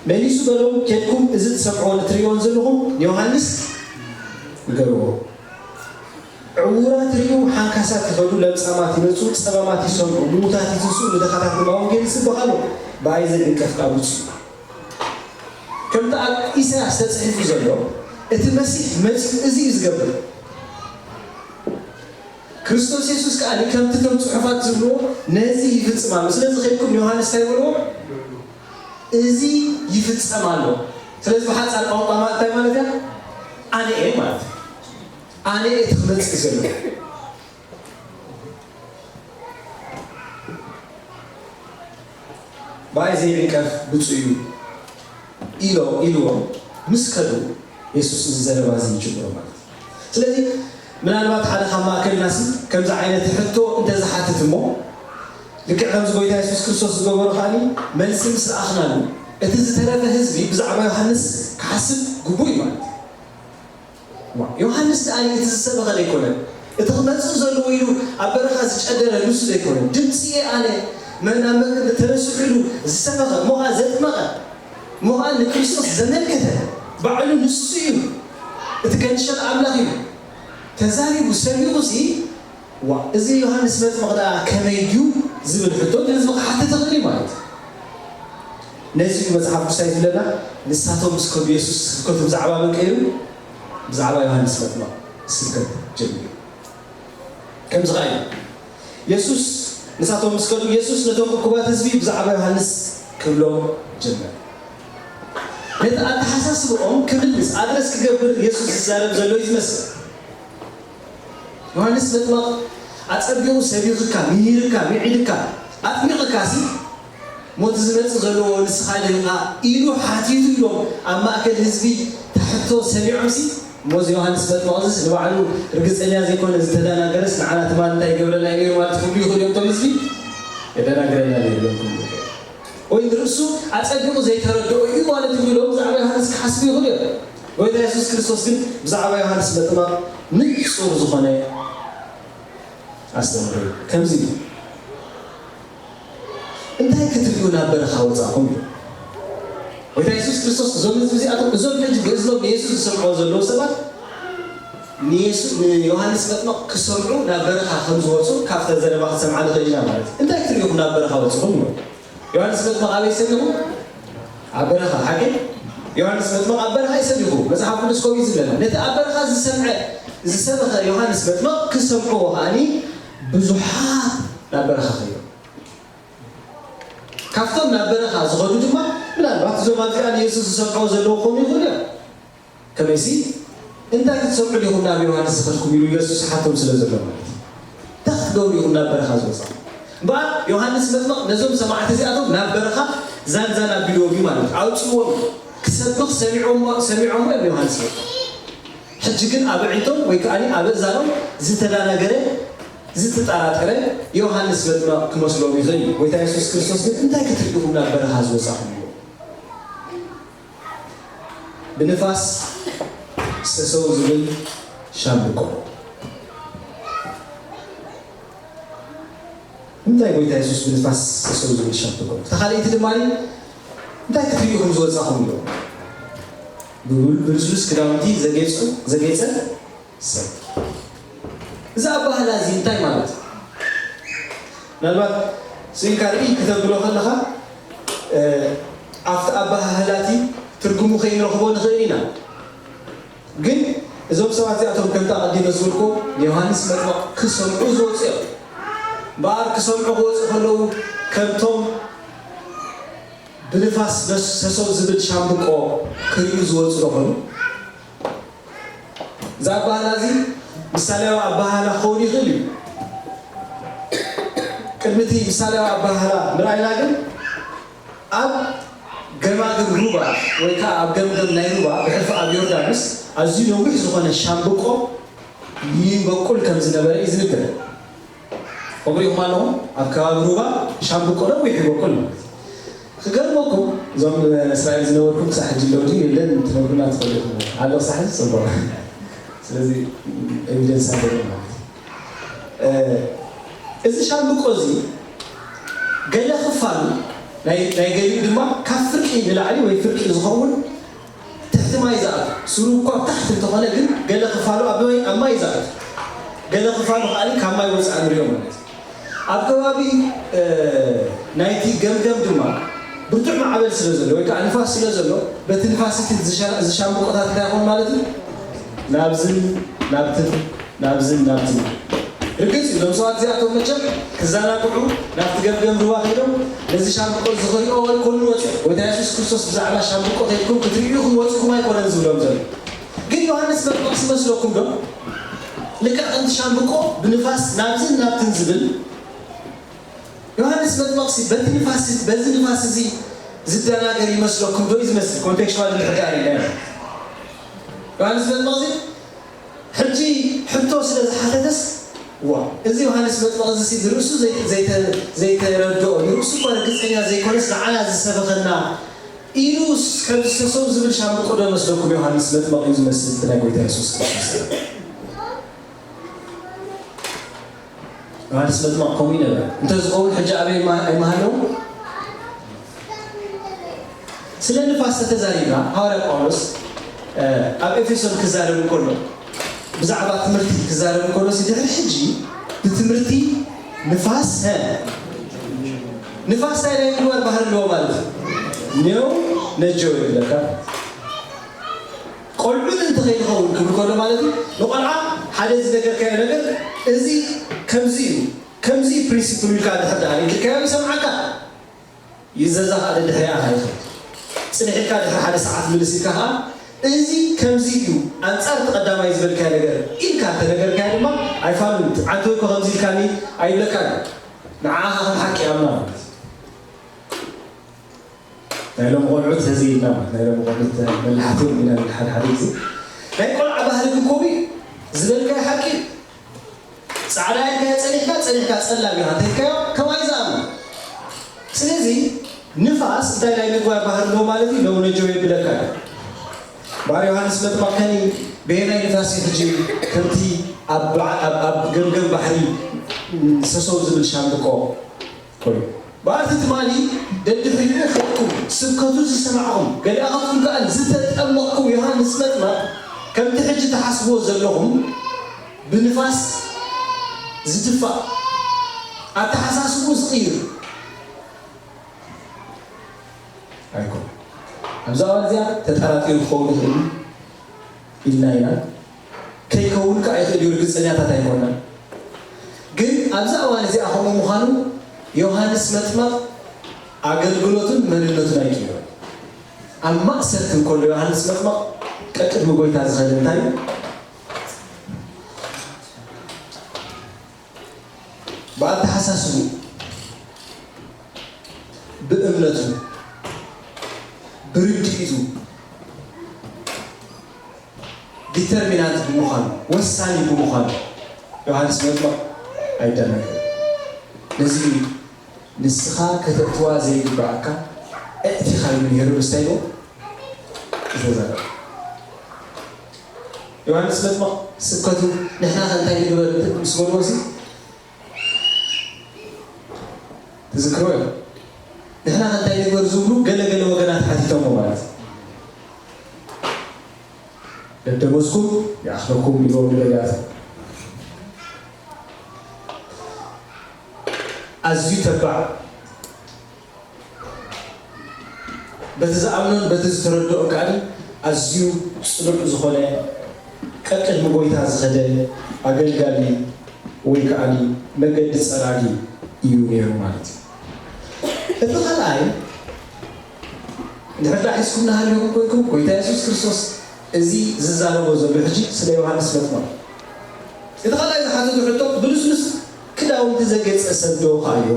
መሊሱ በሎም፣ "ኬድኩም እዚ ትሰምዕዎን እትርእይዎን ዘለኹም ንዮሃንስ ንገርዎ። ዕዉራት ይርእዩ፣ ሓንካሳት ይኸዱ፣ ለምጻማት ይነጹ፣ ጸማማት ይሰምዑ፣ ምዉታት ይትንስኡ፣ ንድኻታት ድማ ወንጌል ይስበኽ ኣሎ። ብኣይ ዘይዕንቀፍ ከኣ ብጹእ እዩ።" ከምቲ ኣብ ኢሳያስ ተጻሒፉ ዘሎ፣ እቲ መሲሕ መጺኡ እዚ እዩ ዝገብር። ክርስቶስ የሱስ ከኣ ከምቲ እቶም ጽሑፋት ዝብልዎ ነዚ ይፍጽም ኣሎ። ስለዚ ከይድኩም ንዮሃንስ እንታይ በልዎ? እዚ ይፍጸም ኣሎ። ስለዚ ብሓጻር ቋንቋ ማለት እንታይ ማለት እያ? ኣነ እየ ማለት እዩ። ኣነ እየ እቲ ክመጽእ ዘሎ። ብኣይ ዘይዕንቀፍ ብፁዕ እዩ ኢሎ-፣ ኢልዎም ምስ ከዱ፣ የሱስ እዚ ዘረባ እዚ ይጅምሮ ማለት እዩ። ስለዚ ምናልባት ሓደ ካብ ማእከልናሲ ከምዚ ዓይነት ሕቶ እንተዝሓትት እሞ፣ ልክዕ ከምዚ ጎይታ የሱስ ክርስቶስ ዝገበሮ ከኣኒ መልሲ ምስ ረኣኽናሉ፣ እቲ ዝተረፈ ህዝቢ ብዛዕባ ዮሃንስ ክሓስብ ግቡእ እዩ ማለት እዩ። ዋ፣ ዮሃንስ ደኣኒ እቲ ዝሰበኸ ዘይኮነ፣ እቲ ክመጽእ ዘለዎ ኢሉ ኣብ በረኻ ዝጨደረ ንሱ ዘይኮነ፣ ድምጺ እየ ኣነ፣ መ-፣ ናብ መ-፣ ተነስሑ ኢሉ ዝሰበኸ፣ እሞ ኸኣ ዘጥመቐ፣ እሞ ኸኣ ንክርስቶስ ዘመልከተ ባዕሉ ንሱ እዩ። እቲ ገንሸል ኣምላኽ እዩ። ተዛሪቡ ሰቢኹ ሲ፣ ዋ፣ እዚ ዮሃንስ መጥምቕ ደኣ ከመይ ድዩ ዝብል ሕቶ ንህዝቢ ክሓትት ይኽእል እዩ ማለት እዩ። ነዚ እዩ መጽሓፍ ቅዱሳይ ዝብለና፣ ንሳቶም ምስ ከዱ የሱስ ስብከቱ ብዛዕባ መን ቀይሩ? ብዛዕባ ዮሃንስ መጥምቕ ስብከት ጀሚሩ። ከምዚ ኸኣ እዩ። የሱስ፣ ንሳቶም ምስ ከዱ፣ የሱስ ነቶም እኩባት ህዝቢ ብዛዕባ ዮሃንስ ክብሎም ጀመረ። ነቲ ኣተሓሳስብኦም ክምልስ፣ ኣድረስ ክገብር የሱስ ዝዛረብ ዘሎ እዩ ዝመስል። ዮሃንስ መጥምቕ ኣጸቢቑ ሰቢኽካ፣ ምሂርካ፣ ምዒድካ፣ ኣጥሚቕካሲ፣ ሞት ዝመጽእ ዘለዎ ንስኻ ዶ ኢኻ ኢሉ ሓቲቱ ኢሎም ኣብ ማእከል ህዝቢ እታ ሕቶ ሰሚዖምሲ፣ እሞ እዚ ዮሃንስ መጥምቕ እዚስ ንባዕሉ ርግጸኛ ዘይኮነ ዝተደናገረስ ንዓና ትማሊ እንታይ ይገብረና እዩ ነይሩ ማለት ክብሉ ይኽእሉ እዮም እቶም ህዝቢ? የደናግረና ነይሩ ኢሎም ክብሉ ይኽእሉ። ወይ ንርእሱ ኣጸቢቑ ዘይተረድኦ እዩ ማለት እዩ ኢሎም ብዛዕባ ዮሃንስ ክሓስቡ ይኽእሉ እዮም። ጎይታ የሱስ ክርስቶስ ግን ብዛዕባ ዮሃንስ መጥምቕ ንጹር ዝኾነ ኣስተምህሮ እዩ። ከምዚ እዩ። እንታይ ክትርእዩ ናብ በረኻ ወጻእኹም? ጎይታ የሱስ ክርስቶስ እዞም ህዝቢ እዚኣቶም፣ እዞም ሕጂ ግእዝሎም ንየሱስ ዝሰምዕዎ ዘለዉ ሰባት፣ ንየሱ-፣ ንዮሃንስ መጥምቕ ክሰምዑ ናብ በረኻ ከም ዝወጹ ካብታ ዘረባ ክትሰምዓ ንኽእል ኢና ማለት እዩ። እንታይ ክትርእዩ ኢኹም ናብ በረኻ ወጺኹም? ይብሎ። ዮሃንስ መጥምቕ ኣበይ ሰሚኹ? ኣብ በረኻ፣ ሓቂ? ዮሃንስ መጥምቕ ኣብ በረኻ እዩ ሰሚኹ። መጽሓፍ ቅዱስ ከምኡ እዩ ዝብለና። ነቲ ኣብ በረኻ ዝሰምዐ፣ ዝሰበኸ ዮሃንስ መጥምቕ ክሰምዕዎ ከኣኒ ብዙሓት ናብ በረኻ ከይዶም። ካብቶም ናብ በረኻ ዝኸዱ ድማ፣ ምናልባት እዞም ኣብዚኣ ንየሱስ ዝሰምዕዎ ዘለዉ ክኾኑ ይኽእሉ እዮም። ከመይሲ፣ እንታይ ክትሰምዑ ዲኹም ናብ ዮሃንስ ዝኸድኩም? ኢሉ የሱስ ሓቶም ስለ ዘሎ ማለት እዩ። እንታይ ክትገብሩ ኢኹም ናብ በረኻ ዝወጻኹም? እምበኣር፣ ዮሃንስ መጥምቕ ነዞም ሰማዕቲ እዚኣቶም ናብ በረኻ ዛን ዛን ኣቢልዎም እዩ ማለት እዩ። ኣውጽእዎም እዩ። ክሰብኽ ሰሚዖሞ፣ ሰሚዖሞ እዮም ዮሃንስ መጥምቕ። ሕጂ ግን ኣብ ኣዒንቶም ወይ ከኣ ኣብ እዛኖም ዝተዳናገረ፣ ዝተጠራጠረ ዮሃንስ መጥምቕ ክመስሎም ይኽእል እዩ። ጎይታ የሱስ ክርስቶስ ግን እንታይ ክትርኢ ኢኹም ናብ በረኻ ዝወጻኹም? ኢሉ። ብንፋስ ሰሰው ዝብል ሻምብቆ። እንታይ ጎይታ የሱስ ብንፋስ ሰሰው ዝብል ሻምብቆ? እታ ካልኣይቲ ድማ እንታይ ክትርእዩ ኢኹም ዝወጻኹም? ኢሉ። ብብል-፣ ብልስሉስ ክዳውንቲ ዘጌጹ፣ ዘጌጸ ሰብ። እዚ ኣባህላ እዚ እንታይ ማለት እዩ? ምናልባት ስኢንካ ርኢ ክተብሎ ከለኻ፣ እ፣ ኣብቲ ኣባህላ እቲ ትርጉሙ ከይንረኽቦ ንኽእል ኢና። ግን እዞም ሰባት እዚኣቶም ከምቲ ኣቐዲመ ዝበልኩ ንዮሃንስ መጥምቕ ክሰምዑ ዝወጹ እዮም። እምበኣር ክሰምዑ ክወጹ ከለዉ ከምቶም ብንፋስ ነስ-፣ ሰሰው ዝብል ሻምብቆ ክርእዩ ዝወጹ ዶ ኾኑ? እዚ ኣባህላ እዚ ምሳሌያዊ ኣባህላ ክኸውን ይኽእል እዩ። ቅድሚ እቲ ምሳሌያዊ ኣባህላ ምርኣይና ግን ኣብ ገማግም ሩባ ወይ ከዓ ኣብ ገምገም ናይ ሩባ ብሕልፊ ኣብ ዮርዳኖስ ኣዝዩ ነዊሕ ዝኾነ ሻምብቆ ይበቁል ከም ዝነበረ እዩ ዝንገር። ትሪእኹም ኣለኹም፣ ኣብ ከባቢ ሩባ ሻምብቆ ነዊሕ ይበቁል ማለት እዩ። ክገርመኩም፣ እዞም እስራኤል ዝነበርኩም ክሳብ ሕጂ ኣለዉ ድዩ የለን ትነግሩና ትኽእሉ ኢኹም። ኣሎ ክሳብ ሕጂ ጽቡቕ። ስለዚ ኤቪደንስ ኣለና ማለት እዩ። እ፣ እዚ ሻምብቆ እዚ ገለ ክፋሉ ናይ፣ ናይ ገሊኡ ድማ ካብ ፍርቂ ንላዕሊ ወይ ፍርቂ ዝኸውን ትሕቲ ማይ ዝኣቱ፣ ስሩ እኳ ኣብ ታሕቲ እንተኾነ ግን ገለ ክፋሉ ኣብ ማይ፣ ኣብ ማይ ዝኣቱ፣ ገለ ክፋሉ ከኣ ካብ ማይ ወጻኢ ንሪኦ ማለት እዩ። ኣብ ከባቢ፣ እ፣ ናይቲ ገምገም ድማ ብርቱዕ ማዕበል ስለ ዘሎ ወይ ከዓ ንፋስ ስለ ዘሎ በቲ ንፋስ እቲ ዝሻ-፣ ዝሻምብቆታት እንታይ ይኾን ማለት እዩ? ናብዝን ናብትን ናብዝን ናብትን። ርግጽ እዩ፣ እዞም ሰባት እዚኣቶም መቸም ክዘናግዑ ናብቲ ገምገም ሩባ ከይዶም ነዚ ሻምብቆ እዚ ክሪኦ ኣይኮኑን ወጺኦም። ጎይታ የሱስ ክርስቶስ ብዛዕባ ሻምብቆ ከይድኩም ክትርእዩ ኢኹም ወጺኹም ኣይኮነን ዝብሎም ዘሎ። ግን ዮሃንስ መጥምቕ ዝመስለኩም ዶ? ልክዕ ከምቲ ሻምብቆ ብንፋስ ናብዝን ናብትን ዝብል ዮሃንስ መጥምቕ ሲ በቲ ንፋስ፣ በዚ ንፋስ እዚ ዝደናገር ይመስለኩም ዶ? እዩ ዝመስል። ኮንቴክስቹዋል እንድሕር ደኣ ርኢና ዮሃንስ መጥምቕ እዚ ሕጂ ሕቶ ስለ ዝሓተተስ ዋ፣ እዚ ዮሃንስ መጥምቕ እዚ ሲ ንርእሱ ዘይ-፣ ዘይተ-፣ ዘይተረድኦ፣ ንርእሱ እኳ ርግጸኛ ዘይኮነስ ንዓና ዝሰበኸና ኢሉ ስ-፣ ከምዚ ሰሰው ዝብል ሻምብቆ ዶ መስለኩም? ዮሃንስ መጥምቕ እዩ ዝመስል እቲ ናይ ጎይታ የሱስ ክርስቶስ። ዮሃንስ መጥምቕ ከምኡ ይነበረ። እንተዝኸውን ሕጂ ኣበይ ማ-፣ ኣይምሃለዉ? ስለ ንፋስ ተተዛሪብና፣ ሃዋርያ ጳውሎስ፣ እ፣ ኣብ ኤፌሶን ክዛረብ እንከሎ፣ ብዛዕባ ትምህርቲ ክዛረብ እንከሎ፣ ድሕሪ ሕጂ ብትምህርቲ ንፋስ፣ እ፣ ንፋስ እንታይ ናይ ምግባር ባህሪ ኣለዎ ማለት እዩ። ኔው ነጀው ይብለካ። ቆልዑ እንተኸይንኸውን ክብል ከሎ ማለት እዩ። ንቆልዓ ሓደ ዝነገርካዮ ነገር፣ እዚ ከምዚ እዩ፣ ከምዚ እዩ ፕሪንሲፕሉ ኢልካ ድሕር ደኣ ነጊርካዮ ይሰምዓካ። ይዘዛ ከዓ ደድሕሪኣ ከዓ ይኸይድ። ጽንሕ ኢልካ ድሕሪ ሓደ ሰዓት ምልስ ኢልካ ከዓ፣ "እዚ ከምዚ እዩ፣ ኣንጻር እቲ ቀዳማይ ዝበልካዮ ነገር" ኢልካ እንተነገርካዮ ድማ፣ "ኣይፋሉን፣ ዓንተ እኮ ከምዚ ኢልካኒ" ኣይብለካን እዩ። ንዓኻ ከም ሓቂ ይኣምና ማለት እዩ። ናይ ሎሚ ቆልዑት እዚ ኢልና ማለት፣ ናይ ሎሚ ቆልዑት መላሕቲ ኢና ንብል ሓደ ሓደ ግዜ። ናይ ቆልዓ ባህሪ ግን ከምኡ እዩ። ዝበልካዮ ሓቂ እዩ። ጻዕዳ ኢልካዮ ጸኒሕካ፣ ጸኒሕካ ጸላም ኢኻ እንተኢልካዮ፣ ከምኡ እዩ ዝኣምን። ስለዚ ንፋስ እንታይ ናይ ምግባር ባህሪ ኣለዎ ማለት እዩ? ሎው ነጀው የብለካ እዩ። ባር ዮሃንስ መጥምቕ ከኒ በየናይ ንፋስ እዩ ሕጂ ከምቲ ኣብ በዓ-፣ ኣብ፣ ኣብ ገምገም ባሕሪ ሰሰው ዝብል ሻምብቆ ኮይኑ? ባር እቲ ትማሊ ደድሕሪኡ ኸድኩም ስብከቱ ዝሰማዕኹም፣ ገሊኣኻትኩም ከኣ ዝተጠመቕኩም ዮሃንስ መጥምቕ ከምቲ ሕጂ ትሓስብዎ ዘለኹም ብንፋስ ዝድፋእ፣ ኣተሓሳስብኡ ዝቕይር ኣይኮነን። ኣብዚ እዋን እዚኣ ተጠራጢሩ ክኸውን ይኽእል እዩ ኢልና ኢና። ከይከውን ከኣ ይኽእል እዩ፣ ርግጸኛታት ኣይኮናን። ግን ኣብዛ እዋን እዚኣ ከምኡ ምዃኑ ዮሃንስ መጥምቕ ኣገልግሎቱን መንነቱን ኣይቅየሮን። ኣብ ማእሰርቲ እንከሎ ዮሃንስ መጥምቕ ቀቅድሚ ጎይታ ዝኸደ እንታይ እዩ? ብኣተሓሳስቡ፣ ብእምነቱ፣ ብርድኢቱ፣ ዲተርሚናንት ብምዃኑ፣ ወሳኒ ብምዃኑ ዮሃንስ መጥምቕ ኣይደነቅን። ነዚ እዩ ንስኻ ከተእትዋ ዘይግብኣካ ኣእቲኻ ኢሉ ሄሮድስ እንታይ ኢልዎ? ዝተዛረበ። ዮሃንስ መጥምቕ ስብከቱ ንሕና ከ እንታይ ንግበር ምስ በልዎ ሲ ትዝክርዎ እዮም። ንሕና ከ እንታይ ንግበር ዝብሉ ገለ ገለ ወገናት ሓቲቶሞ ማለት እዩ። ደደበስኩም ይኣኽለኩም ኢልዎም ንነቢያት። ኣዝዩ ተባዕ በቲ ዝኣምኖን በቲ ዝተረድኦን ከኣ ኣዝዩ ጽኑዕ ዝኾነ ቀቅድሚ ጎይታ ዝኸደ ኣገልጋሊ ወይ ከኣ መገዲ ጸራጊ እዩ ነይሩ ማለት እዩ። እቲ ካልኣይ እንድሕር ደኣ ሒዝኩም እናሃለኹም ኮይንኩም ጎይታ የሱስ ክርስቶስ እዚ ዝዛረቦ ዘሎ ሕጂ ስለ ዮሃንስ መጥምቕ እቲ ካልኣይ ዝሓተቱ ሕቶ ብልስሉስ ክዳውንቲ ዘጌጸ ሰብ ዶ ከኣ እዩ?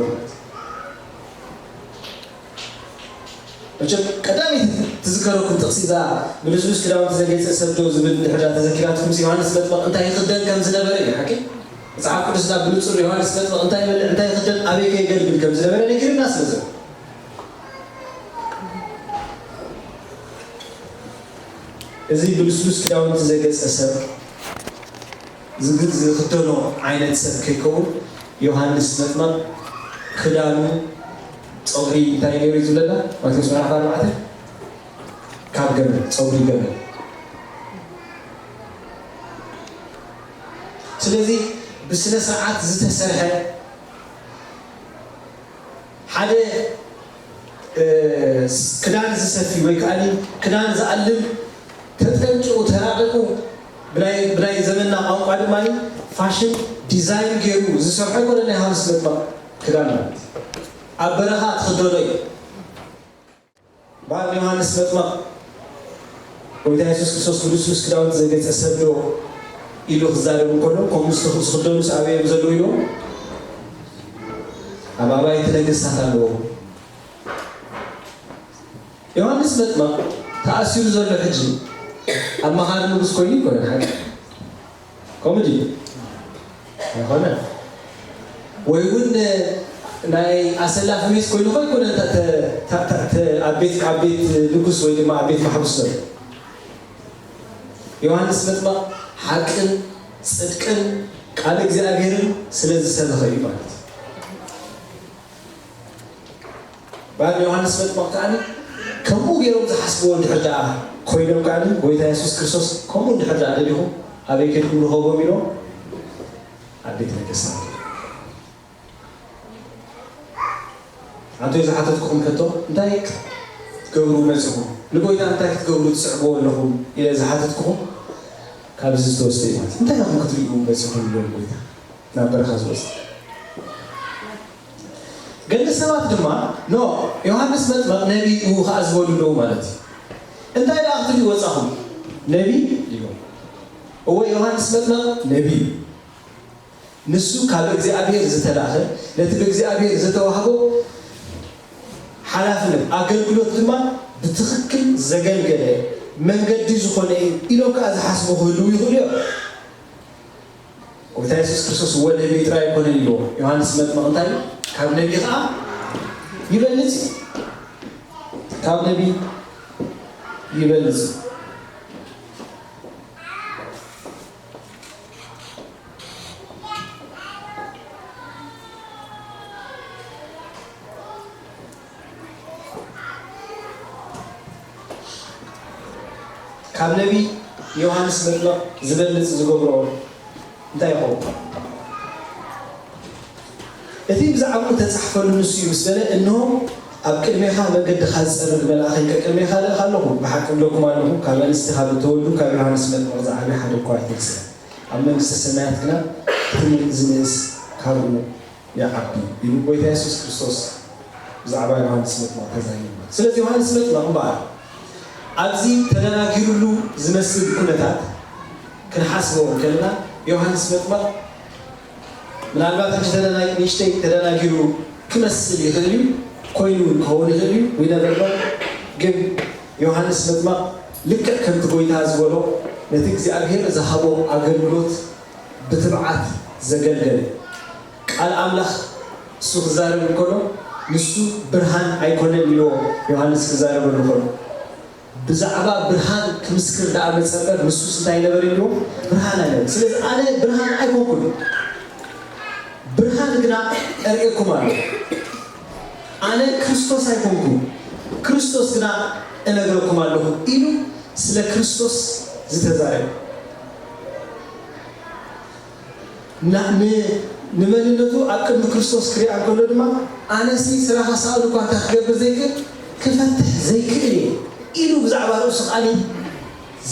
መቸም ቀዳመይቲ ትዝከረኩም ጥቕሲ እዛ ብልስሉስ ክዳውንቲ ዘጌጸ ሰብ ዶ ዝብል እንድሕር ደኣ ተዘኪራትኩም ዮሃንስ መጥምቕ እንታይ ይኽደን ከም ዝነበረ እዩ ሓቂ። መጽሓፍ ቅዱስና ብንጹር ዮሃንስ መጥምቕ እንታይ ይበልዕ እንታይ ይኽደን ኣበይ ከ የገልግል ከም ዝነበረ ነጊርና ስለ ዘሎ እዚ ብልስሉስ ክዳውንቲ ዘገጸ ሰብ ዝግ-፣ ዝኽደኖ ዓይነት ሰብ ከይከውን ዮሃንስ መጥምቕ ክዳኑ ጸጉሪ እንታይ ነይሩ እዩ ዝብለና? ማቴዎስ ምዕራፍ ኣርባዕተ ካብ ገመል፣ ጸጉሪ ገመል። ስለዚ ብስነ ስርዓት ዝተሰርሐ ሓደ፣ እ፣ ስ-፣ ክዳን ዝሰፊ ወይ ከኣ ክዳን ዝኣልም ተጠንቂቑ፣ ተራቒቑ፣ ብናይ፣ ብናይ ዘመንና ቋንቋ ድማ ፋሽን ዲዛይን ገይሩ ዝሰርሖ ኣይኮነን ናይ ዮሃንስ መጥምቕ ክዳን ማለት እዩ። ኣብ በረኻ ትኽደኖ እዩ። ባር ዮሃንስ መጥምቕ ጎይታ የሱስ ክርስቶስ ብልስሉስ ክዳውንቲ ዘጌጸ ሰብ ዶ ኢሉ ክዛረብ እንከሎ፣ ከምኡ ዝኽደኑስ ኣበይ እዮም ዘለዉ ኢልዎም? ኣብ ኣባይቲ ነገስታት ኣለዉ። ዮሃንስ መጥምቕ ተኣሲሩ ዘሎ ሕጂ ኣማኻሪ ንጉስ ኮይኑ ኣይኮነን ሓቂ። ከምኡ ድዩ? ኣይኮነ። ወይ እውን ናይ ኣሰላፊ ሜስ ኮይኑ ኸ ኣይኮነ፣ እታ ተ- ታ- ታ- ተ- ኣብ ቤት ኣብ ቤት ንጉስ ወይ ድማ ኣብ ቤት ማሕቡስ ዘሎ። ዮሃንስ መጥመቕ ሓቅን ጽድቅን ቃል እግዚኣብሔርን ስለ ዝሰበኸ እዩ ማለት እዩ። ባል ዮሃንስ መጥመቕ ከኣ ከምኡ ገይሮም ዝሓስብዎ እንድሕር ደኣ ኮይኖም ከኣ፣ ጎይታ የሱስ ክርስቶስ ከምኡ እንድሕር ደኣ ደሊኹም ኣበይ ከድኩም ንኸቦም ኢሎም? ኣብ ቤት ነገስታት። ኣንቶ ዝሓተትኩኹም ከቶ እንታይ ክትገብሩ መጺኹም? ንጎይታ እንታይ ክትገብሩ ትስዕብዎ ኣለኹም ኢለ ዝሓተትኩኹም ካብዚ ዝተወስደ እዩ ማለት እዩ። እንታይ ኢኹም ክትርእዩ መጺኹም ኢሎም ጎይታ ናብ በረኻ ዝወስድ። ገለ ሰባት ድማ ኖ ዮሃንስ መጥመቕ ነቢይ እዩ ኸዓ ዝበሉ ኣለዉ ማለት እዩ። እንታይ ደኣ ክትርእዩ ወጻኹም? ነቢይ እዩ። እወ ዮሃንስ መጥመቕ ነቢይ እዩ። ንሱ ካብ እግዚኣብሔር ዝተላኸ ነቲ ብእግዚኣብሔር ዝተዋህቦ ሓላፍነት ኣገልግሎት ድማ ብትኽክል ዘገልገለ መንገዲ ዝኾነ እዩ ኢሎም ከዓ ዝሓስቡ ክህልዉ ይኽእሉ እዮም። ጎይታ የሱስ ክርስቶስ እወ ነቢይ ጥራይ ኣይኮነን ኢልዎ። ዮሃንስ መጥምቕ እንታይ እዩ? ካብ ነቢይ ኸዓ ይበልጽ እዩ። ካብ ነቢይ ይበልጽ እዩ። ካብ ነቢይ ዮሃንስ መጥምቕ ዝበልጽ ዝገብሮ እንታይ ይኸውን? እቲ ብዛዕባኡ ተጻሕፈሉ ንሱ እዩ ምስ በለ፣ እንሆ፣ ኣብ ቅድሜኻ መንገድኻ ዝጸርግ መልኣኸይ ቀቅድሜኻ እልእኽ ኣለኹ። ብሓቂ እብለኩም ኣለኹ፣ ካብ ኣንስቲ ካብ እተወልዱ ካብ ዮሃንስ መጥምቕ ዝዓቢ ሓደ እኳ ኣይተንስእን። ኣብ መንግስተ ሰማያት ግና እቲ ዝንእስ ካብኡ ይዓቢ ኢሉ ጎይታ የሱስ ክርስቶስ ብዛዕባ ዮሃንስ መጥምቕ ተዛሪቡ። ስለዚ ዮሃንስ መጥምቕ እምበኣር ኣብዚ ተደናጊሩሉ ዝመስል ኩነታት ክንሓስቦ እንከለና፣ ዮሃንስ መጥምቕ ምናልባት ሕጂ ተደና-፣ ንእሽተይ ተደናጊሩ ክመስል ይኽእል እዩ፣ ኮይኑ እውን ክኸውን ይኽእል እዩ። We never know። ግን ዮሃንስ መጥምቕ ልክዕ ከምቲ ጎይታ ዝበሎ ነቲ እግዚኣብሔር ዝሃቦ ኣገልግሎት ብትብዓት ዘገልገለ፣ ቃል ኣምላኽ እሱ ክዛረብ እንከሎ ንሱ ብርሃን ኣይኮነን ኢልዎ ዮሃንስ ክዛረበሉ ከሎ፣ ብዛዕባ ብርሃን ክምስክር ደኣ መጸ እምበር ንሱስ እንታይ ነበረ ኢልዎ? ብርሃን ኣይነበረ። ስለዚ ኣነ ብርሃን ኣይኮንኩን፣ ብርሃን ግና እርእየኩም ኣለኹ። ኣነ ክርስቶስ ኣይኮንኩን፣ ክርስቶስ ግና እነግረኩም ኣለኹ ኢሉ ስለ ክርስቶስ ዝተዛረበ። ና-፣ ን-፣ ንመንነቱ ኣብ ቅድሚ ክርስቶስ ክሪኣ እንከሎ ድማ፣ "ኣነሲ ስራኻ ሳኦል እኳ እንታይ ክገብር ዘይክእል፣ ክፈትሕ ዘይክእል እየ" ኢሉ ብዛዕባ ርእሱ ቃል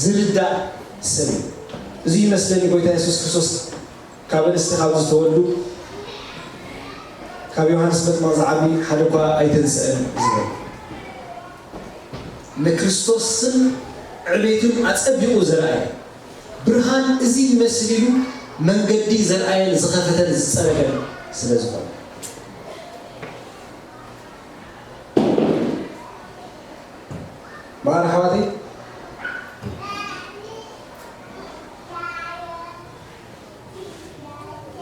ዝርዳእ ሰብ እዩ። እዚ ይመስለኒ ጎይታ የሱስ ክርስቶስ ካብ ኣንስቲ ካብ ዝተወልዱ ካብ ዮሃንስ መጥምቕ ዝዓቢ ሓደ እኳ ኣይተንስአን ዝብል። ንክርስቶስን ዕቤቱን ኣጸቢቑ ዘርኣየ ብርሃን እዚ ይመስል ኢሉ መንገዲ ዘርኣየን ዝኸፈተን ዝጸረገን ስለ ዝኾነ። እምበኣር ኣሕዋተይ፣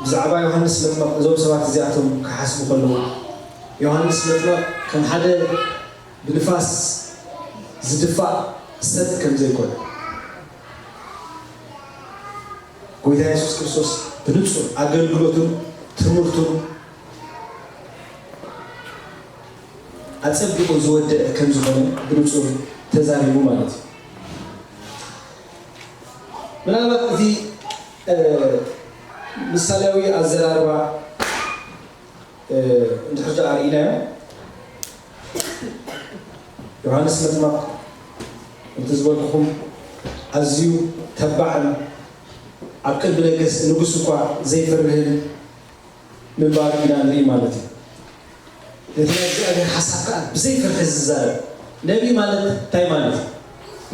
ብዛዕባ ዮሃንስ መጥምቕ እዞም ሰባት እዚኣቶም ክሓስቡ ከለዉ፣ ዮሃንስ መጥምቕ ከም ሓደ ብንፋስ ዝድፋእ ሰብ ከም ዘይኮነ፣ ጎይታ የሱስ ክርስቶስ ብንጹር ኣገልግሎቱን ትምህርቱን ኣጸቢቑ ዝወደአ ከም ዝኾነ ብንጹር ተዛሪቡ ማለት እዩ። ምናልባት እዚ፣ እ፣ ምሳሌያዊ ኣዘራርባ፣ እ፣ እንድሕር ደኣ ርኢናዮ፣ ዮሃንስ መጥምቕ፣ ከምቲ ዝበልኩኹም፣ ኣዝዩ ተባዕን ኣብ ቅድሚ ነገስ-፣ ንጉስ እኳ ዘይፈርህን ምንባሩ ኢና ንርኢ ማለት እዩ። ነቲ ናይ እግዚኣብሔር ሓሳብ ከኣ ብዘይ ፍርሒ ዝዛረብ ነቢ ማለት እንታይ ማለት እዩ?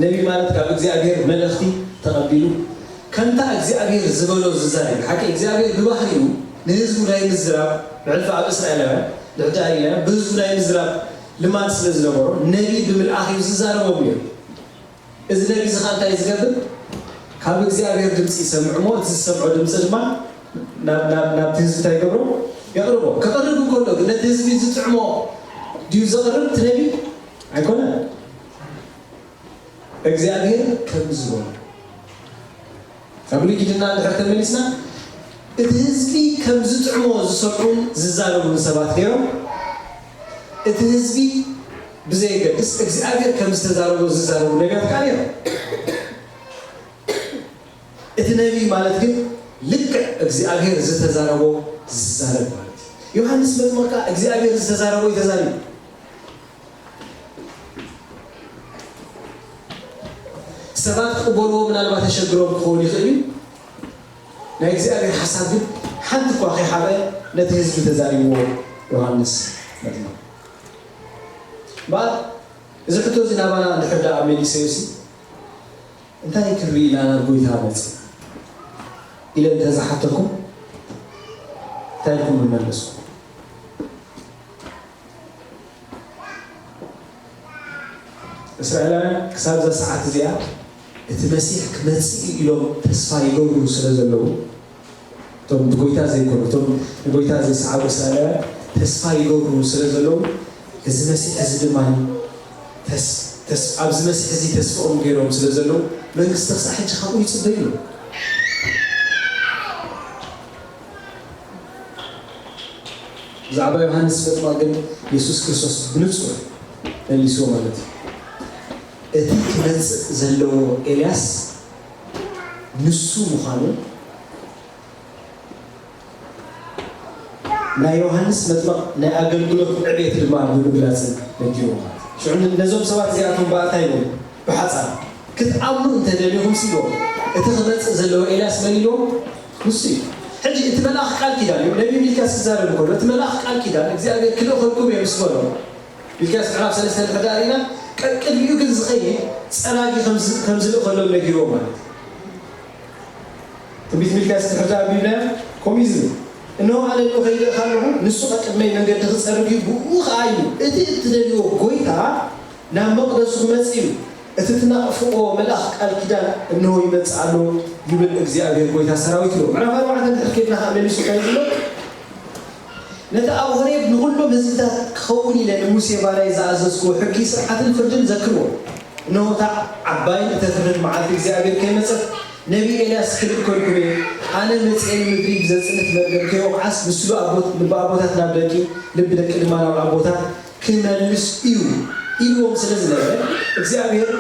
ነቢ ማለት ካብ እግዚኣብሔር መልእኽቲ ተቐቢሉ ከምታ እግዚኣብሔር ዝበሎ ዝዛረብ። ሓቂ እግዚኣብሔር ብባህሪኡ ንህዝቡ ናይ ምዝራብ፣ ብሕልፊ ኣብ እስራኤላውያን ድሕዳር ኢለ ብህዝቡ ናይ ምዝራብ ልማድ ስለ ዝነበሮ ነቢ ብምልኣኽ እዩ ዝዛረቦም ነይሩ። እዚ ነቢ እዚ ኸኣ እንታይ ዝገብር? ካብ እግዚኣብሔር ድምፂ ይሰምዕ እሞ እቲ ዝሰምዖ ድምፂ ድማ ናብ ናብ ናብቲ ህዝቢ እንታይ ይገብሮ? የቕርቦ። ከቕርብ እንከሎ ግን ነቲ ህዝቢ ዝጥዕሞ ድዩ ዘቕርብ? እቲ ነቢ ኣይኮነን። እግዚኣብሔር ከም ዝበሎ ኣብ ብሉይ ኪዳንና እንድሕር ተመሊስና፣ እቲ ህዝቢ ከም ዝጥዕሞ ዝሰምዑን ዝዛረቡን ሰባት ነይሮም። እቲ ህዝቢ ብዘየገድስ እግዚኣብሔር ከም ዝተዛረቦ ዝዛረቡ ነቢያት ከዓ ነይሮም። እቲ ነቢይ ማለት ግን ልክዕ እግዚኣብሔር ዝተዛረቦ ዝዛረብ ማለት እዩ። ዮሃንስ መጥምቕ ከዓ እግዚኣብሔር ዝተዛረቦ እዩ ተዛሪቡ። ሰባት ክቕበልዎ ምናልባት የሸግሮም ክኸውን ይኽእል እዩ። ናይ እግዚኣብሔር ሓሳብ ግን ሓንቲ እኳ ከይሓበ ነቲ ህዝቢ ተዛሪብዎ ዮሃንስ መጥምቕ። እምበኣር እዚ ሕቶ እዚ ናባና እንድሕር ደኣ መሊሰዮሲ፣ እንታይ ክንርኢ ኢና ናብ ጎይታ መጺና ኢለ እንተ ዝሓተኩም፣ እንታይ ኢልኩም ምመለስኩም? እስራኤላውያን ክሳብ እዛ ሰዓት እዚኣ እቲ መሲሕ ክመጽእ እዩ ኢሎም ተስፋ ይገብሩ ስለ ዘለዉ፣ እቶም ብጎይታ ዘይኮኑ፣ እቶም ንጎይታ ዘይሰዓቡ እስራኤላውያን ተስፋ ይገብሩ ስለ ዘለዉ፣ እዚ መሲሕ እዚ ድማ ተስ-፣ ተስ-፣ ኣብዚ መሲሕ እዚ ተስፍኦም ገይሮም ስለ ዘለዉ፣ መንግስቲ ክሳዕ ሕጂ ካብኡ ይጽበዩ ኣለዉ። ብዛዕባ ዮሃንስ መጥምቕ ግን የሱስ ክርስቶስ ብንጹር መሊስዎ ማለት እዩ። እቲ ክመጽእ ዘለዎ ኤልያስ ንሱ ምዃኑ ናይ ዮሃንስ መጥምቕ ናይ ኣገልግሎት ዕቤት ድማ ብምግላጽን ነጊርዎ ማለት እዩ። ሽዑ ነዞም ሰባት እዚኣቶም ብኣታ ኢሎም ብሓጻር ክትኣምኑ እንተደሊኹም ሲ ኢልዎም፣ እቲ ክመጽእ ዘለዎ ኤልያስ መን ኢልዎም? ንሱ እዩ። ሕጂ እቲ መልኣኽ ቃል ኪዳን እዩ። ነቢ ሚልክያስ ክዛረብ እንከሎ እቲ መልኣኽ ቃል ኪዳን እግዚኣብሔር ክልእኸልኩም እየ ምስ በሎ፣ ሚልክያስ ምዕራፍ ሰለስተ እንድሕር ደኣ ርኢና፣ ቀቅድሚኡ ግን ዝኸይድ ጸራጊ ከም ዝ-፣ ከም ዝልእኸሎም ነጊርዎ ማለት እዩ። ትንቢት ሚልክያስ እንድሕር ደኣ ኣንቢብናዮ፣ ከምኡ እዩ ዝብል፣ "እነሆ ኣነ ልኡኸይ ይልእኽ ኣለኹ፣ ንሱ ቀቅድመይ መንገዲ ክጸርግ እዩ፣ ብእኡ ኸኣ እዩ እቲ እትደልይዎ ጐይታ ናብ መቕደሱ ክመጽእ እዩ፣ እቲ ትናቕፍዎ መልኣኽ ቃል ኪዳን እነሆ ይመጽእ ኣሎ፣ ይብል እግዚኣብሔር ጐይታ ሰራዊት" ይብሎ። ምዕራፍ ኣርባዕተ እንድሕር ኬድና ኸኣ መሊሱ እንታይ ዝብሎ? "ነቲ ኣብ ሆሬብ ንኹሎም ህዝብታት ክኸውን ኢለ ንሙሴ ባርያይ ዝኣዘዝክዎ ሕጊ፣ ስርዓትን ፍርድን ዘክርዎ። እነሆ እታ ዓባይን እተፍርህን መዓልቲ እግዚኣብሔር ከይመጸት፣ ነቢይ ኤልያስ ክልእከልኩም እየ። ኣነ መጺኤ ንምድሪ ብዘጽንት መርገም ከይወቕዓስ፣ ንሱ ልቢ ኣቦት-፣ ልቢ ኣቦታት ናብ ደቂ፣ ልቢ ደቂ ድማ ናብ ኣቦታት ክመልስ እዩ" ኢልዎም ስለ ዝነበረ፣ እግዚኣብሔር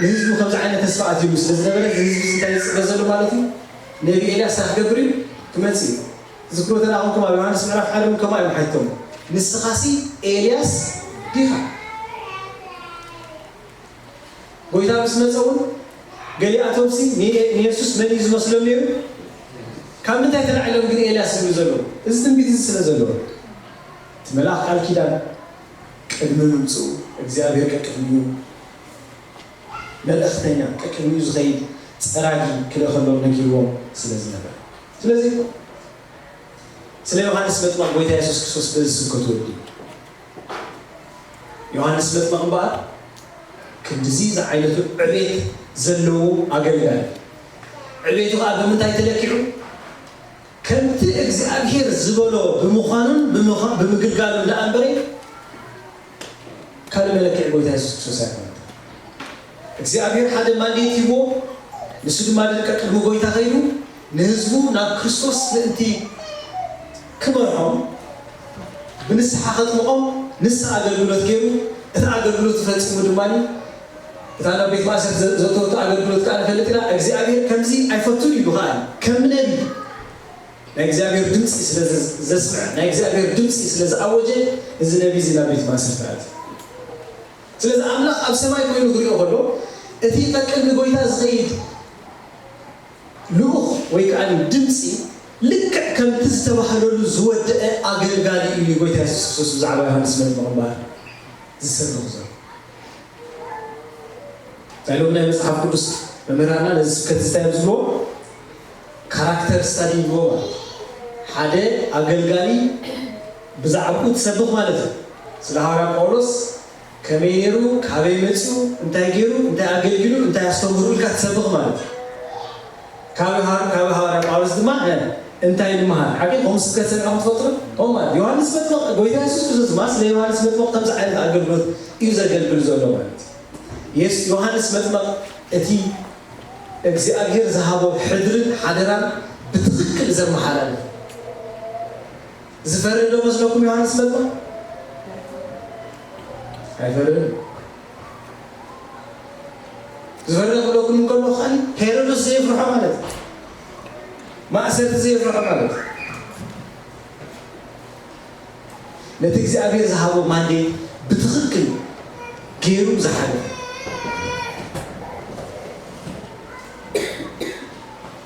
ንህዝቡ ከምዚ ዓይነት ተስፋ ኣትይሉ ስለ ዝነበረ፣ እዚ ህዝቢ እዚ እንታይ ይጽበ ዘሎ ማለት እዩ? ነቢ ኤልያስ እንታይ ክገብር እዩ? ክመጽእ እዩ። ትዝክሩ እንተ ደኣ ኾንኩም፣ ኣብ ዮሃንስ ምዕራፍ ሓደ እውን ከምኡ እዮም ሓቲቶም፣ "ንስኻሲ ኤልያስ ዲኻ?" ጎይታ ምስ መጸ እውን ገሊኣቶምሲ ን-፣ ንየሱስ መን እዩ ዝመስሎም ነይሩ? ካብ ምንታይ ተላዒሎም ግን ኤልያስ ዝብሉ ዘለዉ? እዚ ትንቢት እዚ ስለ ዘለዎ። እቲ መልኣኽ ቃል ኪዳን ቅድሚ ምምጽኡ እግዚኣብሔር ቀቅድሚኡ መልእኽተኛ፣ ቀቅድሚኡ ዝኸይድ ጸራጊ ክልእኸሎም ነጊርዎም ስለ ዝነበረ። ስለዚ ስለ ዮሃንስ መጥምቕ ጎይታ የሱስ ክርስቶስ በዚ ስብከቱ ወዲኡ። ዮሃንስ መጥምቕ እምበኣር ክንድዚ ዝዓይነቱ ዕቤት ዘለዎ ኣገልጋሊ። ዕቤቱ ኸኣ ብምንታይ ተለኪዑ? ከምቲ እግዚኣብሔር ዝበሎ ብምዃኑን ብምዃ-፣ ብምግልጋሉን ደኣ እምበረ ካልእ መለክዒ ጎይታ የሱስ ክርስቶስ ኣይኮነን። እግዚኣብሔር ሓደ ማንዴት ሂብዎ፣ ንሱ ድማ ደቀ ቅድሚ ጎይታ ኸይዱ ንህዝቡ ናብ ክርስቶስ ምእንቲ ክመርሖም ብንስሓ ከጥምቖም ንሳ ኣገልግሎት ገይሩ፣ እቲ ኣገልግሎት ፈጺሙ ድማ እታ ናብ ቤት ማእሰርቲ ዘ-፣ ዘእተወቶ ኣገልግሎት ከኣ ንፈልጥ ኢና። እግዚኣብሔር ከምዚ ኣይፈቱን ኢሉ ከኣ ከም ነቢ ናይ እግዚኣብሔር ድምፂ ስለ ዘ-፣ ዘስምዐ፣ ናይ እግዚኣብሔር ድምፂ ስለ ዝኣወጀ፣ እዚ ነቢ እዚ ናብ ቤት ማእሰርቲ ኣትዩ። ስለዚ ኣምላኽ ኣብ ሰማይ ኮይኑ ክሪኦ ከሎ፣ እቲ ቀቅድሚ ጎይታ ዝኸይድ ልኡኽ ወይ ከኣ ድምፂ ልክዕ ከምቲ ዝተባህለሉ ዝወደአ ኣገልጋሊ እዩ ጎይታ የሱስ ክርስቶስ ብዛዕባ ዮሃንስ መጥምቕ እምበኣር ዝሰብኽ ዘሎ። እንታይ ኢሎም ናይ መጽሓፍ ቅዱስ መምህራንና ነዚ ስብከት እዚ እንታይ እዮም ዝብልዎ? ካራክተር ስታዲ ይብልዎ ማለት እዩ። ሓደ ኣገልጋሊ ብዛዕባኡ ትሰብኽ ማለት እዩ። ስለ ሃዋርያ ጳውሎስ ከመይ ነይሩ፣ ካበይ መጺኡ፣ እንታይ ገይሩ፣ እንታይ ኣገልጊሉ፣ እንታይ ኣስተምህሩ ኢልካ ትሰብኽ ማለት እዩ። ካብ ሃ-፣ ካብ ሃዋርያ ጳውሎስ ድማ፣ እ፣ እንታይ ንምሃር? ሓቂ ከምኡ ስብከት ሰሚዕኹም ትፈልጡ ዶ? ከምኡ ማለት ዮሃንስ መጥምቕ፣ ጎይታ የሱስ ክርስቶስ ድማ ስለ ዮሃንስ መጥምቕ ከምዚ ዓይነት ኣገልግሎት እዩ ዘገልግል ዘሎ ማለት እዩ። የስ-፣ ዮሃንስ መጥምቕ እቲ እግዚኣብሔር ዝሃቦ ሕድርን ሓደራን ብትኽክል ዘመሓላልፍ። ዝፈርድ ዶ መስለኩም ዮሃንስ መጥምቕ? ኣይፈርድን። ዝፈርድ ክብለኩም እንከሎ ከኣ ሄሮድስ ዘየፍርሖ ማለት እዩ። ማእሰርቲ ዘየፍርሖ ማለት እዩ። ነቲ እግዚኣብሔር ዝሃቦ ማንዴት ብትኽክል ገይሩ ዝሓለፈ።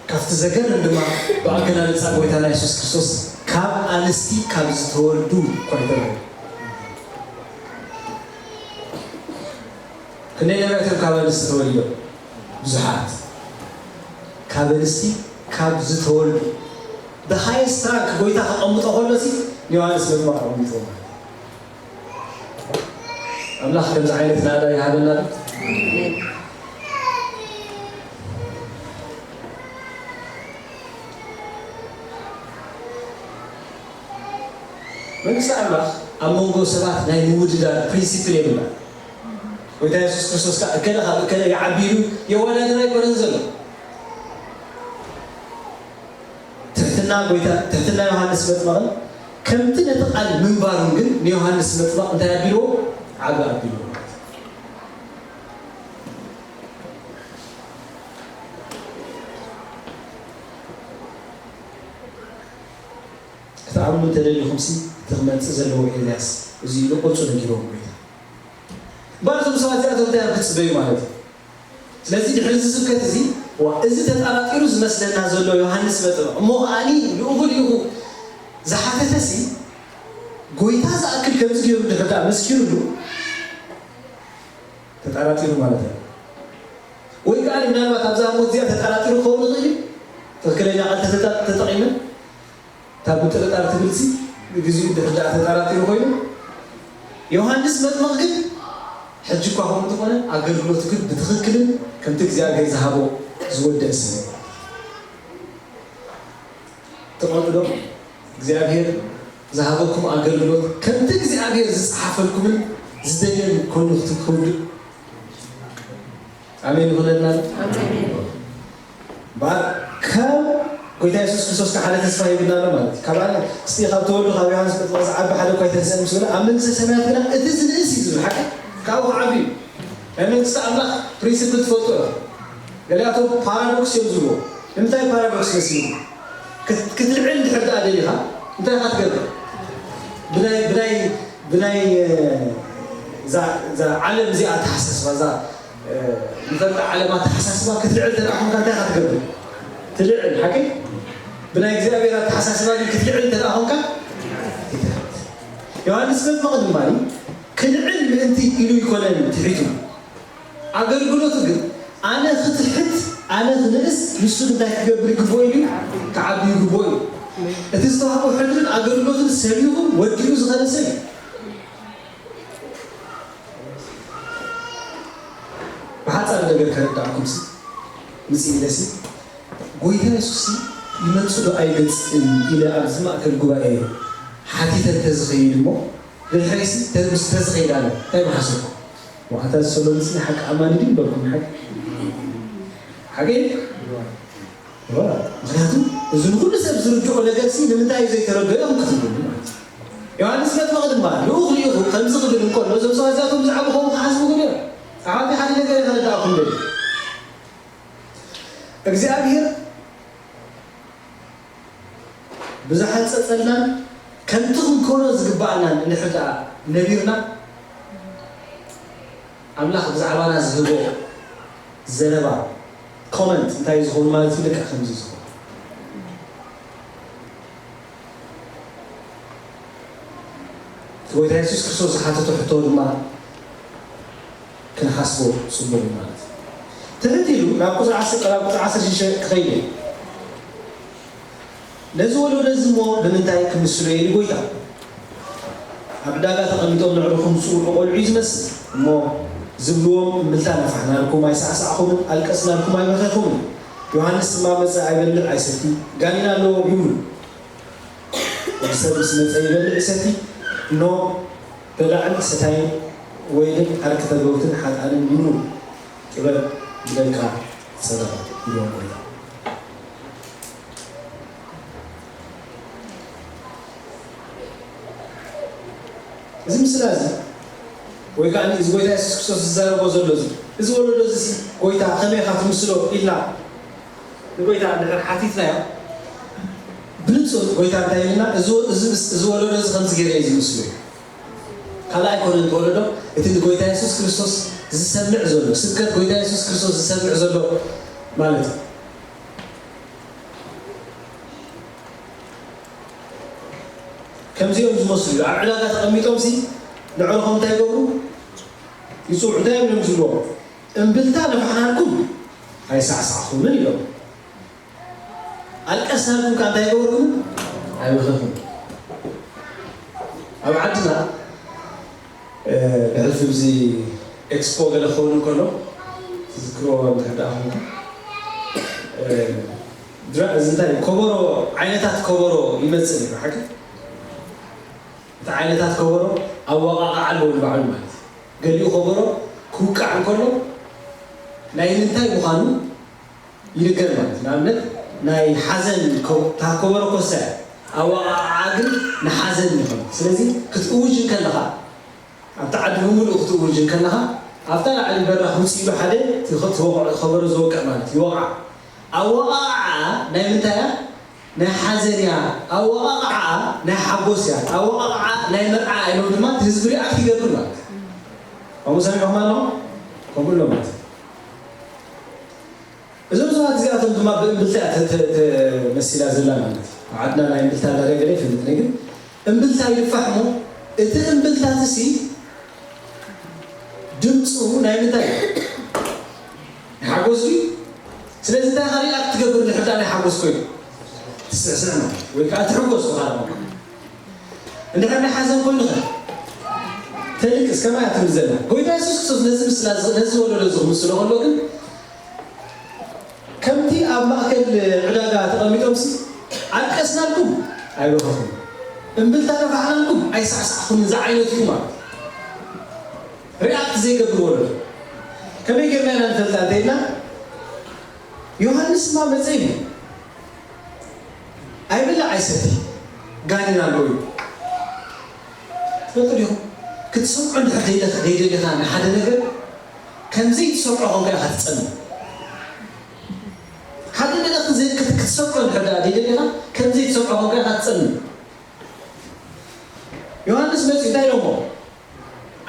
ካብቲ ዘገርም ድማ ብኣገላልጻ ጎይታና የሱስ ክርስቶስ ካብ ኣንስቲ ካብ ዝተወልዱ እኳ ኣይተረፈ። ክንደይ ነቢያት እዮም ካብ ኣንስቲ ተወሊዶም? ብዙሓት። ካብ ኣንስቲ ካብ ዝተወልዱ። The highest rank ጎይታ ከቐምጦ ከሎ ሲ ንዮሃንስ መጥምቕ ኣቐሚጥዎ ማለት እዩ። ኣምላኽ ከምዚ ዓይነት ናእዳ ይሃበና ዶ? መንግስቲ ኣምላኽ ኣብ መንጎ ሰባት ናይ ምውድዳር ፕሪንሲፕል የብላን። ጎይታ የሱስ ክርስቶስ ከኣ እከለ ካብ እከለ ይዓቢ ኢሉ የወዳድር ኣይኮነን ዘሎ። ትሕትና ጎይታ፣ ትሕትና ዮሃንስ መጥምቕን ከምቲ ነቲ ቃል ምንባሩን ግን ንዮሃንስ መጥምቕ እንታይ ኣቢልዎ? ዓቢ ኣቢልዎ ማለት እዩ። ክትኣምኑ እንተደሊኹምሲ እቲ ክመጽእ ዘለዎ ኤልያስ እዚ ኢሉ ቁርጹ ነጊርዎም ጎይታ። እምበኣር እዞም ሰባት እዚኣቶም እንታይ እዮም ክጽበዩ ማለት እዩ? ስለዚ ድሕሪ እዚ ስብከት እዚ ዋ፣ እዚ ተጠራጢሩ ዝመስለና ዘሎ ዮሃንስ መጥምቕ እሞ ከኣኒ ልኡኹ ልኢኹ ዝሓተተሲ ጎይታ ዝኣክል ከምዚ ገይሩ ድሕር ደኣ መስኪሩሉ ተጠራጢሩ ማለት እዩ። ወይ ከኣ ምናልባት ኣብዛ ሞት እዚኣ ተጠራጢሩ ክኸውን ይኽእል እዩ። ትኽክለኛ ቃል ተተጠ-፣ ተጠቒመ እታ ምጥርጣር ትብልሲ ንግዚኡ ድሕር ደኣ ተጠራጢሩ ኮይኑ ዮሃንስ መጥምቕ ግን ሕጂ እኳ ከምኡ እንተኾነ ኣገልግሎቱ ግን ብትኽክልን ከምቲ እግዚኣብሔር ዝሃቦ ዝወደእ ሰብ እዩ። ትቐንዑ ዶ? እግዚኣብሔር ዝሃበኩም ኣገልግሎት ከምቲ እግዚኣብሔር ዝጸሓፈልኩምን ዝደልዮን ኮይኑ ክትውድእ። ኣሜን ይኹነልና። ኣሜን። እምበኣር ካብ ጎይታ የሱስ ክርስቶስ ከዓ ሓደ ተስፋ ሂብና ኣሎ ማለት እዩ። ካብ ኣነ እስቲ ካብ ተወልዱ ካብ ዮሃንስ መጥምቕ ዝዓቢ ሓደ እኳ ኣይተንስአን ምስ በለ ኣብ መንግስተ ሰማያት ግና እቲ ዝንእስ እዩ ዝብል ሓቂ ካብኡ ክዓቢ እዩ። ናይ መንግስቲ ኣምላኽ ፕሪንሲፕል ትፈልጡ ኢኹም። ገሊኣቶም ፓራዶክስ እዮም ዝብልዎ። ንምንታይ ፓራዶክስ መሲሉ? ክት-፣ ክትልዕል እንድሕር ደኣ ደሊኻ እንታይ ኢኻ ትገብር? ብናይ፣ ብናይ፣ ብናይ፣ እ፣ እዛ፣ እዛ ዓለም እዚኣ ኣተሓሳስባ፣ እዛ፣ እ፣ ንፈልጣ ዓለም ኣተሓሳስባ ክትልዕል እንተ ደኣ ኾንካ እንታይ ኢኻ ትገብር? ትልዕል፣ ሓቂ? ብናይ እግዚኣብሔር ኣተሓሳስባ ግን ክትልዕል እንተ ደኣ ኾንካ ትትሕት። ዮሃንስ መጥምቕ ድማ ክልዕል ምእንቲ ኢሉ ኣይኮነን ትሒቱ። ኣገልግሎቱ ግን ኣነ ክትሕት፣ ኣነ ክንእስ፣ ንሱ እንታይ ክገብር ይግብኦ ኢሉ? ክዓቢ ይግብኦ እዩ። እቲ ዝተዋህቦ ሕድርን ኣገልግሎትን ሰቢኹ ወዲኡ ዝኸደ ሰብ እዩ። ብሓጻር ነገር ከረዳእኩምሲ፣ ምጽእ ኢለሲ፣ ጎይታ የሱስሲ ይመጽእ ዶ ኣይመጽእን ኢለ ኣብዚ ማእከል ጉባኤ ሓቲተ እንተዝኸይድ እሞ፣ ድሕረይሲ ተዝ-፣ ተዝኸይድ ኣነ እንታይ ምሓሰብኩ? ዋዕታ ዝሰሎ ምስሊ ሓቂ ኣማኒ ድዩ በልኩም? ሓቂ? ሓቂ? ዋ፣ ምኽንያቱ እዚ ንኹሉ ሰብ ዝርድኦ ነገርሲ ንምንታይ እዩ ዘይተረድኦ ኢኹም ክትብሉ ማለት እዩ። ዮሃንስ መጥምቕ ድማ ልኡኽ ልኢኹ ከምዚ ክብል እንከሎ እዞም ሰባት እዚኣቶም ብዛዕባ ኸምኡ ክሓስቡ ግን እዮም። ኣሕዋተይ ሓደ ነገር ከረዳእኩም ደልየ። እግዚኣብሔር ብዝሓንጸጸልናን ከምቲ ክንኮኖ ዝግብኣናን እንድሕር ደኣ ነቢርና፣ ኣምላኽ ብዛዕባና ዝህቦ ዘረባ፣ ኮመንት፣ እንታይ እዩ ዝኸውን ማለት እዩ? ልክዕ ከምዚ እዩ ዝኸውን። እቲ ጎይታ የሱስ ክርስቶስ ዝሓተቶ ሕቶ ድማ ክንሓስቦ ጽቡቕ እዩ ማለት እዩ። ትሕት ኢሉ ናብ ቁጽሪ ዓሰርተ፣ ናብ ቁጽሪ ዓሰርተ ሽዱሽተ ክኸይድ እዩ። ነዚ ወለዶ እዚ እሞ ብምንታይ ክምስሎ እየ ኢሉ ጎይታ? ኣብ ዕዳጋ ተቐሚጦም ነዕርኹም ዝጽውዑ ቆልዑ እዩ ዝመስል። እሞ ዝብልዎም እምብልታ ነፋሕናልኩም ኣይሳዕሳዕኹምን፣ ኣልቀስናልኩም ኣይበኸኹምን። ዮሃንስ ድማ መጸ፣ ኣይበልዕ ኣይሰቲ፣ ጋኔን ኣለዎ ይብሉ። ወዲ ሰብ ምስ መጸ ይበልዕ ይሰቲ፣ እነሆ በላዕን ሰታይን ወይንን ዓርኪ ተገውትን ሓጥኣንን ይብሉ። ጥበብ ብደንካ ትጸረቐ ይብሎም ጎይታ። እዚ ምስላ እዚ ወይ ከዓ እዚ ጎይታ የሱስ ክርስቶስ ዝዛረቦ ዘሎ እዚ እዚ ወለዶ እዚ ጎይታ ከመይ ኢኻ ትምስሎ ኢልና ንጎይታ እንድሕር ሓቲትናዮ ብንጹር ጎይታ እንታይ ኢልና እዚ ወ- እዚ ምስ- እዚ ወለዶ እዚ ከምዚ ገይረ እዩ ዝምስሎ እዩ። ካልእ ኣይኮነን እቲ ወለዶ እቲ ንጎይታ የሱስ ክርስቶስ ዝሰምዕ ዘሎ ስብከት ጎይታ የሱስ ክርስቶስ ዝሰምዕ ዘሎ ማለት እዩ። ከምዚኦም ዝመስሉ ኣብ ዕዳጋ ተቐሚጦም ሲ ንዕርኾም እንታይ ይገብሩ? ይፅውዑ። እንታይ እዮም ዝብልዎ? እምብልታ ነፋሕናልኩም ኣይሳዕሳዕኹምን ኢሎም። ኣልቀስናልኩም ከ እንታይ ይገበርኩም? ኣይበኸኹም። ኣብ ዓድና ብሕልፊ ብዚ ኤክስፖ ገለ ክኸውን እንከሎ ትዝክርዎ እንድሕር ደኣ ኾንኩም ድራ እዚ እንታይ ከበሮ ዓይነታት ከበሮ ይመጽእ ነይሩ ሓቂ እቲ ዓይነታት ከበሮ ኣወቃቃዓ ኣለዎ ንባዕሉ ማለት እዩ። ገሊኡ ከበሮ ክውቃዕ እንከሎ ናይ ምንታይ ምዃኑ ይልገል ማለት እዩ። ንኣብነት ናይ ሓዘን እታ ከበሮ ኮሳ እያ፣ ኣወቃቅዓ ግን ንሓዘን ይኸውን። ስለዚ ክትእውጅ እንከለኻ ኣብቲ ዓዲ ብምሉእ ክትእውጅ እንከለኻ ኣብታ ላዕሊ በራኽ ውፅእ ኢሉ ሓደ እቲ ከበሮ ዝወቅዕ ማለት ይወቕዓ። ኣወቃቅዓ ናይ ምንታይ እያ? ናይ ሓዘን እያ። ኣወቃቅዓ ናይ ሓጎስ እያ። ኣወቃቅዓ ናይ መርዓ ኢሎም ድማ ህዝቢ ሪኣክት ይገብር ማለት እዩ። ከምኡ ሰሚዕኹም ኣለኹም? ከምኡ ኣሎ ማለት እዩ። እዞም ሰባት እዚኣቶም ድማ ብእምብልታ እያ ተመሲላ ዘላ ማለት እዩ። ኣብ ዓድና ናይ እምብልታ እንዳደገለ ይፈልጥ ነይ ግን እምብልታ ይልፋሕ እሞ እቲ እምብልታ ትሲ ድምፁ ናይ ምንታይ ናይ ሓጎስ እዩ። ስለዚ እንታይ ሪኣክት ትገብር ንሕዳ ናይ ሓጎስ ኮይኑ ትስዕስዕ ማለት ወይ ከዓ ትሕጎስ ብካልኦ እንድሕር ናይ ሓዘን ኮይኑ ኸ ተልቅስ ከማይ ትብል ዘላ ጎይታ የሱስ ክርስቶስ ነዚ ምስላ ነዚ ወለዶ እዚ ክምስሎ ከሎ ግን ከምቲ ኣብ ማእከል ዕዳጋ ተቐሚጦምሲ ኣልቀስናልኩም ኣይበኸኹም እምብልታ ነፋሕናልኩም ኣይሳዕሳዕኹምን ዝዓይነትኩም ማለት ሪኣክት ዘይገብር ወለዶ ከመይ ጌርና ኢና ንፈልጣ እንተኢልና ዮሃንስ ድማ መጸ ኢሉ ኣይብላዕ ኣይሰቲ ጋኔን ኣለዎ እዩ ትፈልጡ ዲኹም ክትሰምዖ እንድሕር ዘይደለኻ ንሓደ ነገር ከም ዘይትሰምዖ ኮንካ ኢኻ ትጸልእ ሓደ ነገር ክትሰምዖ እንድሕር ደኣ ዘይደሊኻ ከም ዘይትሰምዖ ኮንካ ኢኻ ትጸልእ ዮሃንስ መጺኡ እንታይ ኢሎሞ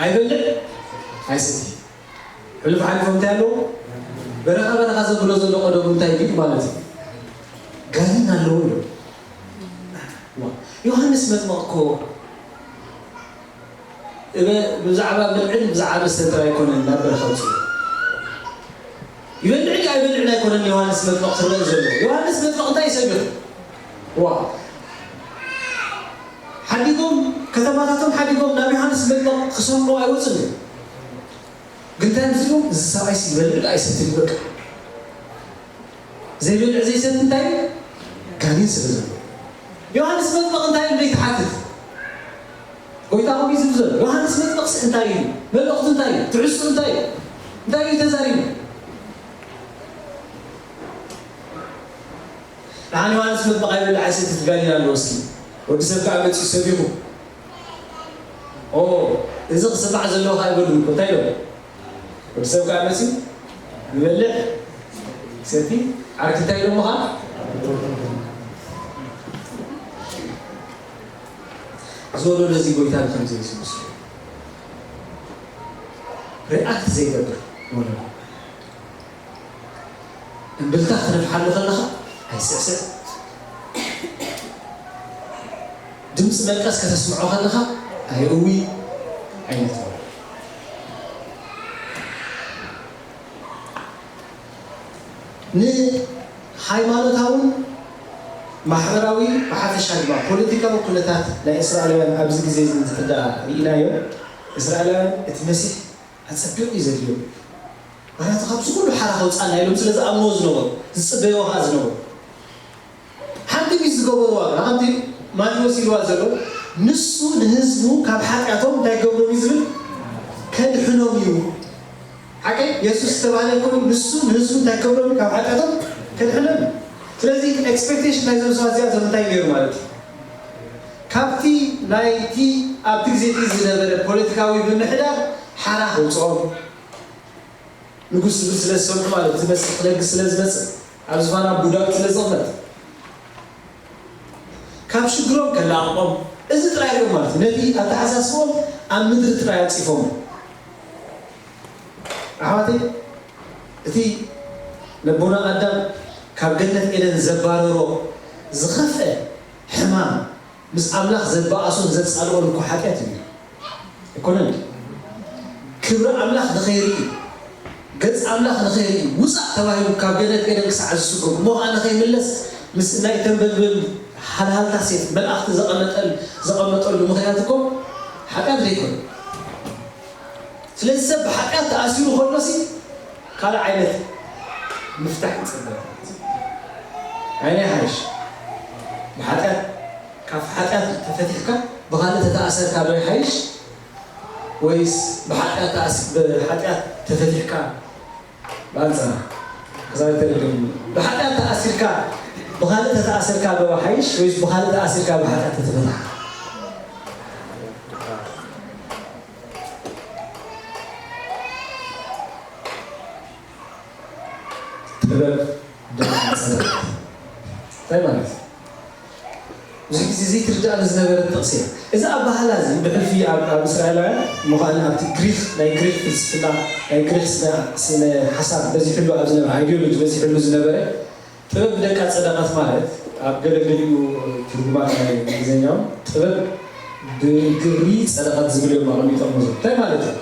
ኣይበልዕ ኣይስቲ ሕሉፍ ሓሊፎም እንታይ ኣለዎ በረኻ በረኻ ዘብሎ ዘሎ ቀደሙ እንታይ ድዩ ማለት እዩ ጋኔን ኣለዎ ኢሎ ዮሃንስ መጥመቕ እኮ እበ ብዛዕባ ብልዕን ብዛዕባ መስተን ጥራይ ኣይኮነን ናብ በረኻ ውፅኡ ይበልዕ ድዩ ኣይበልዕን ኣይኮነን ዮሃንስ መጥመቕ ትረአ ዘሎ ዮሃንስ መጥመቕ እንታይ እዩ ሰሚዑ ዋ ሓዲጎም ከተማታቶም ሓዲጎም ናብ ዮሃንስ መጥመቕ ክሰምዑ ኣይወፅን እዮም ግን እንታይ ምስሉ እዚ ሰብኣይስ ይበልዕ ዶ ኣይሰትን በቃ ዘይበልዕ ዘይሰቲ እንታይ እዩ? ጋኔን ስለ ዘሎ። ዮሃንስ መጥምቕ እንታይ ኢሉ ዘይትሓትት? ጎይታ ከምኡ እዩ ዝብል ዘሎ። ዮሃንስ መጥምቕሲ እንታይ ኢሉ? መልእኽቱ እንታይ እዩ? ትሕዝቱ እንታይ እዩ? እንታይ እዩ ተዛሪቡ? ደሓን ዮሃንስ መጥምቕ ኣይበልዕ ኣይሰቲ እቲ ጋኔን ኣለዎ እስኪ ወዲ ሰብ ከዓ መፂኡ ሰቢኹ ኦ እዚ ክስማዕ ዘለዎ ከዓ ይበሉ እኮ እንታይ ኢሎም ወዲ ሰብ ከዓ መፅዩ ይበልዕ ሰቲ ዓርኪ እንታይ ኢሎምኻ እዚ ወለዶ እዚ ጎይታ ብከምዚ ኢየሱስ ሪኣክት ዘይገብር ወለዶ እምብልታ ክትነፍሓሉ ከለኻ ኣይስዕስዕ ድምፂ መልቀስ ከተስምዖ ከለኻ ኣየእዊ ዓይነት ንሃይማኖታውን ማሕበራዊ ብሓፈሻ ድማ ፖለቲካዊ ኩነታት ናይ እስራኤላውያን ኣብዚ ግዜ እዚ እንተዳ ርኢናዮ እስራኤላውያን እቲ መሲሕ ኣፀቢቑ እዩ ዘድልዮም ምኽንያቱ ካብዚ ኩሉ ሓራ ከውፃና ኢሎም ስለ ዝኣምንዎ ዝነበሩ፣ ዝፅበይዎ ከዓ ዝነበሩ። ሓንቲ ሚስ ዝገበርዋ ግና ከምቲ ማቴዎስ ኢልዋ ዘሎ፣ ንሱ ንህዝቡ ካብ ሓጢኣቶም እንታይ ክገብሮም እዩ ዝብል? ከድሕኖም እዩ። ሓቀይ የሱስ ዝተባህለ ኮይኑ ንሱ ንህዝቡ እንታይ ክገብሮም እዩ? ካብ ሓጢኣቶም ከድሕኖም እዩ። ስለዚ ኤክስፔክቴሽን ናይዞም ሰባት እዚኣቶም እንታይ ነይሩ ማለት እዩ? ካብቲ ናይቲ ኣብቲ ግዜ እቲ ዝነበረ ፖለቲካዊ ምምሕዳር ሓራ ከውፅኦም፣ ንጉስ ዝብል ስለ ዝሰምዑ ማለት ዝመፅእ ክነግስ ስለ ዝመፅእ ኣብ ዝፋና ቡዳቅ ስለ ዝቕመጥ ካብ ሽግሮም ከላቕቆም እዚ ጥራይ ሪኦም ማለት እዩ። ነቲ ኣተሓሳስቦም ኣብ ምድሪ ጥራይ ኣንፂፎም። ኣሕዋተይ እቲ ነቦና ኣዳም ካብ ገነት ኤደን ዘባረሮ ዝኸፍአ ሕማም ምስ ኣምላኽ ዘባኣሶን ዘጻልኦን እኮ ሓጢኣት እዩ። ኣይኮነን? ክብሪ ኣምላኽ ንኸይርኢ፣ ገጽ ኣምላኽ ንኸይርኢ፣ ውጻእ ተባሂሉ ካብ ገነት ኤደን ክሳዕ ዝስጎግ፣ እሞ ኸኣ ንኸይምለስ ምስ ናይ ተንበልብል ሃልሃልታ ሴፍ መላእኽቲ ዘቐመጠል-፣ ዘቐመጠሉ ምኽንያት እኮ ሓጢኣት ዘይኮነ። ስለዚ ሰብ ብሓጢኣት ተኣሲሩ ከሎሲ ካልእ ዓይነት ምፍታሕ ይጽበ። ኣይነ ሓይሽ ብሓጢኣት ካብ ሓጢኣት ተፈቲሕካ ብኻልእ ተተኣሰርካ ዶ ይሓይሽ? ወይስ ብሓጢኣት ተኣስ-፣ ብሓጢኣት ተፈቲሕካ ብኣንጻር ክዛይ ተደግም ብሓጢኣት ተኣሲርካ ብኻልእ ተተኣሰርካ ዶ ይሓይሽ? ወይስ ብኻልእ ተኣሲርካ ብሓጢኣት ተተፈታሕካ? ጥበብ ደቂ ጸደቐት። እንታይ ማለት እዩ? ብዙሕ ግዜ ዘይትርዳእኒ ዝነበረት ጥቕሲ እያ። እዚ ኣበሃህላ እዚ ብሕልፊ ኣብ፣ ኣብ እስራኤላውያን ምዃን ኣብቲ ግሪክ፣ ናይ ግሪክ ፍልስፍና፣ ናይ ግሪክ ስነ፣ ስነ ሓሳብ በዚሕሉ ኣብ ዝነበረ፣ ኣይዲዮሎጂ በዚሕሉ ዝነበረ ጥበብ ብደቃ ጸደቐት ማለት ኣብ ገለገሊኡ ትርጉማት ናይ እንግሊዝኛውን ጥበብ ብግብሪ ጸደቐት ዝብል እዮም ኣቐሚጦም። እዚ እንታይ ማለት እዩ?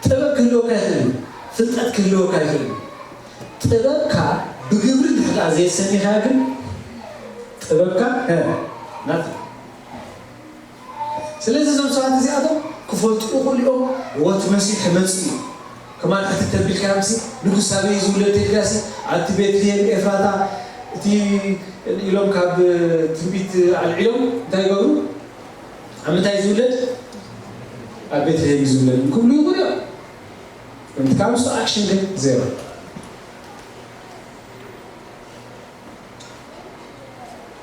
ጥበብ ክህልወካ ይኽእል እዩ፣ ፍልጠት ክህልወካ ይኽእል እዩ። ጥበብካ ብግብሪ እንድሕር ደኣ ዘየሰኒኻዮ ግን ጥበብካ፣ እ፣ ናት። ስለዚ እዞም ሰባት እዚኣቶም ክፈልጡ ይኽእሉ እዮም። ወት መሲሕ ክመጽእ እዩ። ከማን ሕትት ተቢልካዮምሲ፣ ንጉስ ኣበይ ዝውለድ ተልካሲ፣ ኣብቲ ቤትልሔም ኤፍራታ፣ እቲ ኢሎም ካብ ትንቢት ኣልዒሎም እንታይ ይገብሩ? ኣብ ምንታይ ዝውለድ? ኣብ ቤትልሔም ዝውለድ ክብሉ ይኽእሉ እዮም። When it comes to action ግን ዜሮ።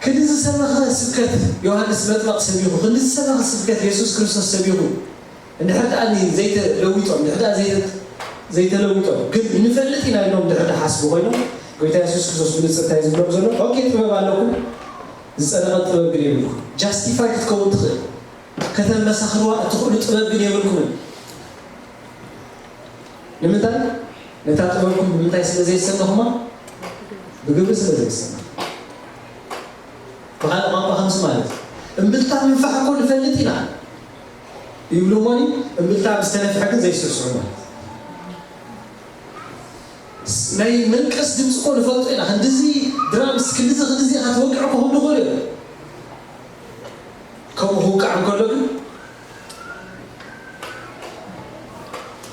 ክንዲ ዝሰበኸ ስብከት ዮሃንስ መጥመቕ ሰቢኹ፣ ክንዲ ዝሰበኸ ስብከት የሱስ ክርስቶስ ሰቢኹ፣ እንድሕር ደኣ ዘይተለዊጦም፣ እንድሕር ደኣ ዘይተ-፣ ዘይተለዊጦም፣ ግን ንፈልጥ ኢና ኢሎም እንድሕር ደኣ ሓስቡ ኮይኖም፣ ጎይታ የሱስ ክርስቶስ ብንጽር እንታይ ዝብሎም ዘሎ? ኦኬ፣ ጥበብ ኣለኩም፣ ዝጸደቐት ጥበብ ግን የብልኩም። ጃስቲፋይ ክትከውን ትኽእል፣ ከተመሳኽርዋ እትኽእሉ ጥበብ ግን የብልኩምን። ንምንታይ? ነታ ጥበብኩም ብምንታይ ስለ ዘየሰነኹማ? ብግብሪ ስለ ዘየሰነኹ። ብኻልእ ቋንቋ ከምዚ ማለት እዩ። እምብልታ ምንፋሕ እኮ ንፈልጥ ኢና ይብሉ እሞኒ፣ እምብልታ ምስ ተነፍሐ ግን ዘይስስዑ ማለት እዩ። ስ-፣ ናይ መንቀስ ድምፂ እኮ ንፈልጦ ኢና። ክንድዚ ድራምስ፣ ክንድዚ፣ ክንድዚ ኢኻ ትወቅዕ እኮ ክብሉ ይኽእሉ እዮም። ከምኡ ክውቃዕ እንከሎ ግን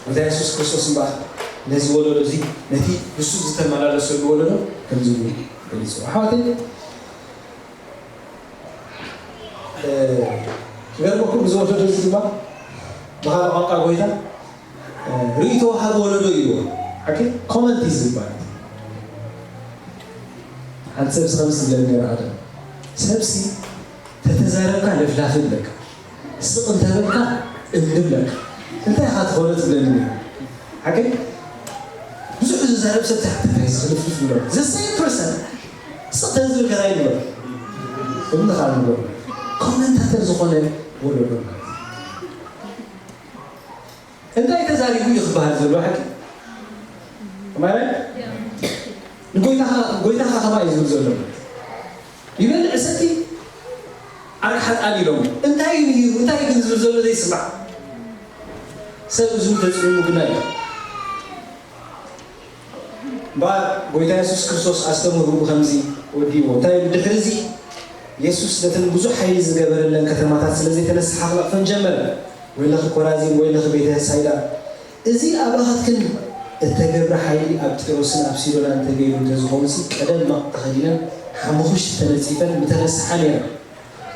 ጎይታ የሱስ ክርስቶስ እምበኣር ነዚ ወለዶ እዚ፣ ነቲ ንሱ ዝተመላለሰሉ ወለዶ ከምዚ ኢሉ ገሊጽዎ። ኣሕዋተይ፣ እ፣ ክገርመኩም፣ እዚ ወለዶ እዚ ድማ ብኻልእ ቋንቋ ጎይታ፣ እ፣ ርእይቶ ወሃቢ ወለዶ ኢልዎ። ሓቂ ኮመንት እዩ ዝበሃል። ሓንቲ ሰብሲ ከምዚ ትብለኒ ነይራ ቀደም። ሰብሲ ተተዛረብካ ለፍላፊ ኣለካ፣ ስቕ እንተበልካ እምኒ ኣለካ። እንታይ ኢኻ ትኾኖ ትብለኒ ነይራ። ሓቂ ብዙሕ ዝዛረብ ሰብ እንታይ እንታይ ዝኽልፍልፍ ይብሎ። The same person ስቕ ተዝብል ከታይ ይብሎ። እምኒ ኻል ይብሎ። ኮመንታተር ዝኾነ ወለዶ ማለት እዩ። እንታይ ተዛሪቡ እዩ ክበሃል ዘሎ ሓቂ? ኣማራይ? ንጎይታኻ፣ ጎይታኻ ከማይ እዩ ዝብል ዘሎ። ይበልዕ ሰቲ ኣርግሓጣን ኢሎም። እንታይ እዩ፣ እንታይ ግን ዝብል ዘሎ ዘይስማዕ? ሰብ እዝኑ ተጽሚሙ ግና እዩ። እምበኣር ጎይታ የሱስ ክርስቶስ ኣስተምህሮኡ ብኸምዚ ወዲእዎ። እንታይ ኢሉ? ድሕሪ እዚ የሱስ ነተን ብዙሕ ሓይሊ ዝገበረለን ከተማታት ስለ ዘይተነስሓ ክነቕፈን ጀመረ። ወይለኺ ኮራዚን፣ ወይለኺ ቤተ ሳይዳ፣ እዚ ኣባኻትክን እተገብረ ሓይሊ ኣብ ጢሮስን ኣብ ሲዶናን እንተገይሩ እንተዝኸውን ሲ ቀደም ማቕ ተኸዲነን ሓሙኽሽቲ ተነጺፈን ምተነስሓ ነይረን።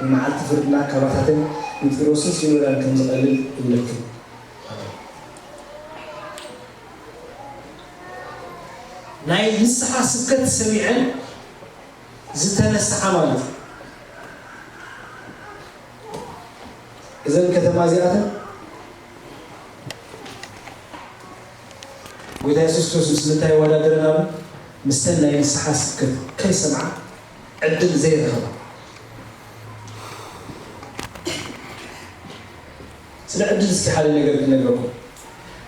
ንመዓልቲ ፍርድና ካባታተን ንጢሮስን ሲዶናን ከም ዝቐልል እምነትክን። ናይ ንስሓ ስብከት ሰሚዐን ዝተነስሓ ማለት እዩ። እዘን ከተማ እዚኣተን ጎይታ የሱስ ክርስቶስ ምስ ምንታይ ይወዳደረን ኣሎ? ምስተን ናይ ንስሓ ስብከት ከይሰምዓ ዕድል ዘይረኸባ። ስለ ዕድል እስኪ ሓደ ነገር ክነግረኩም።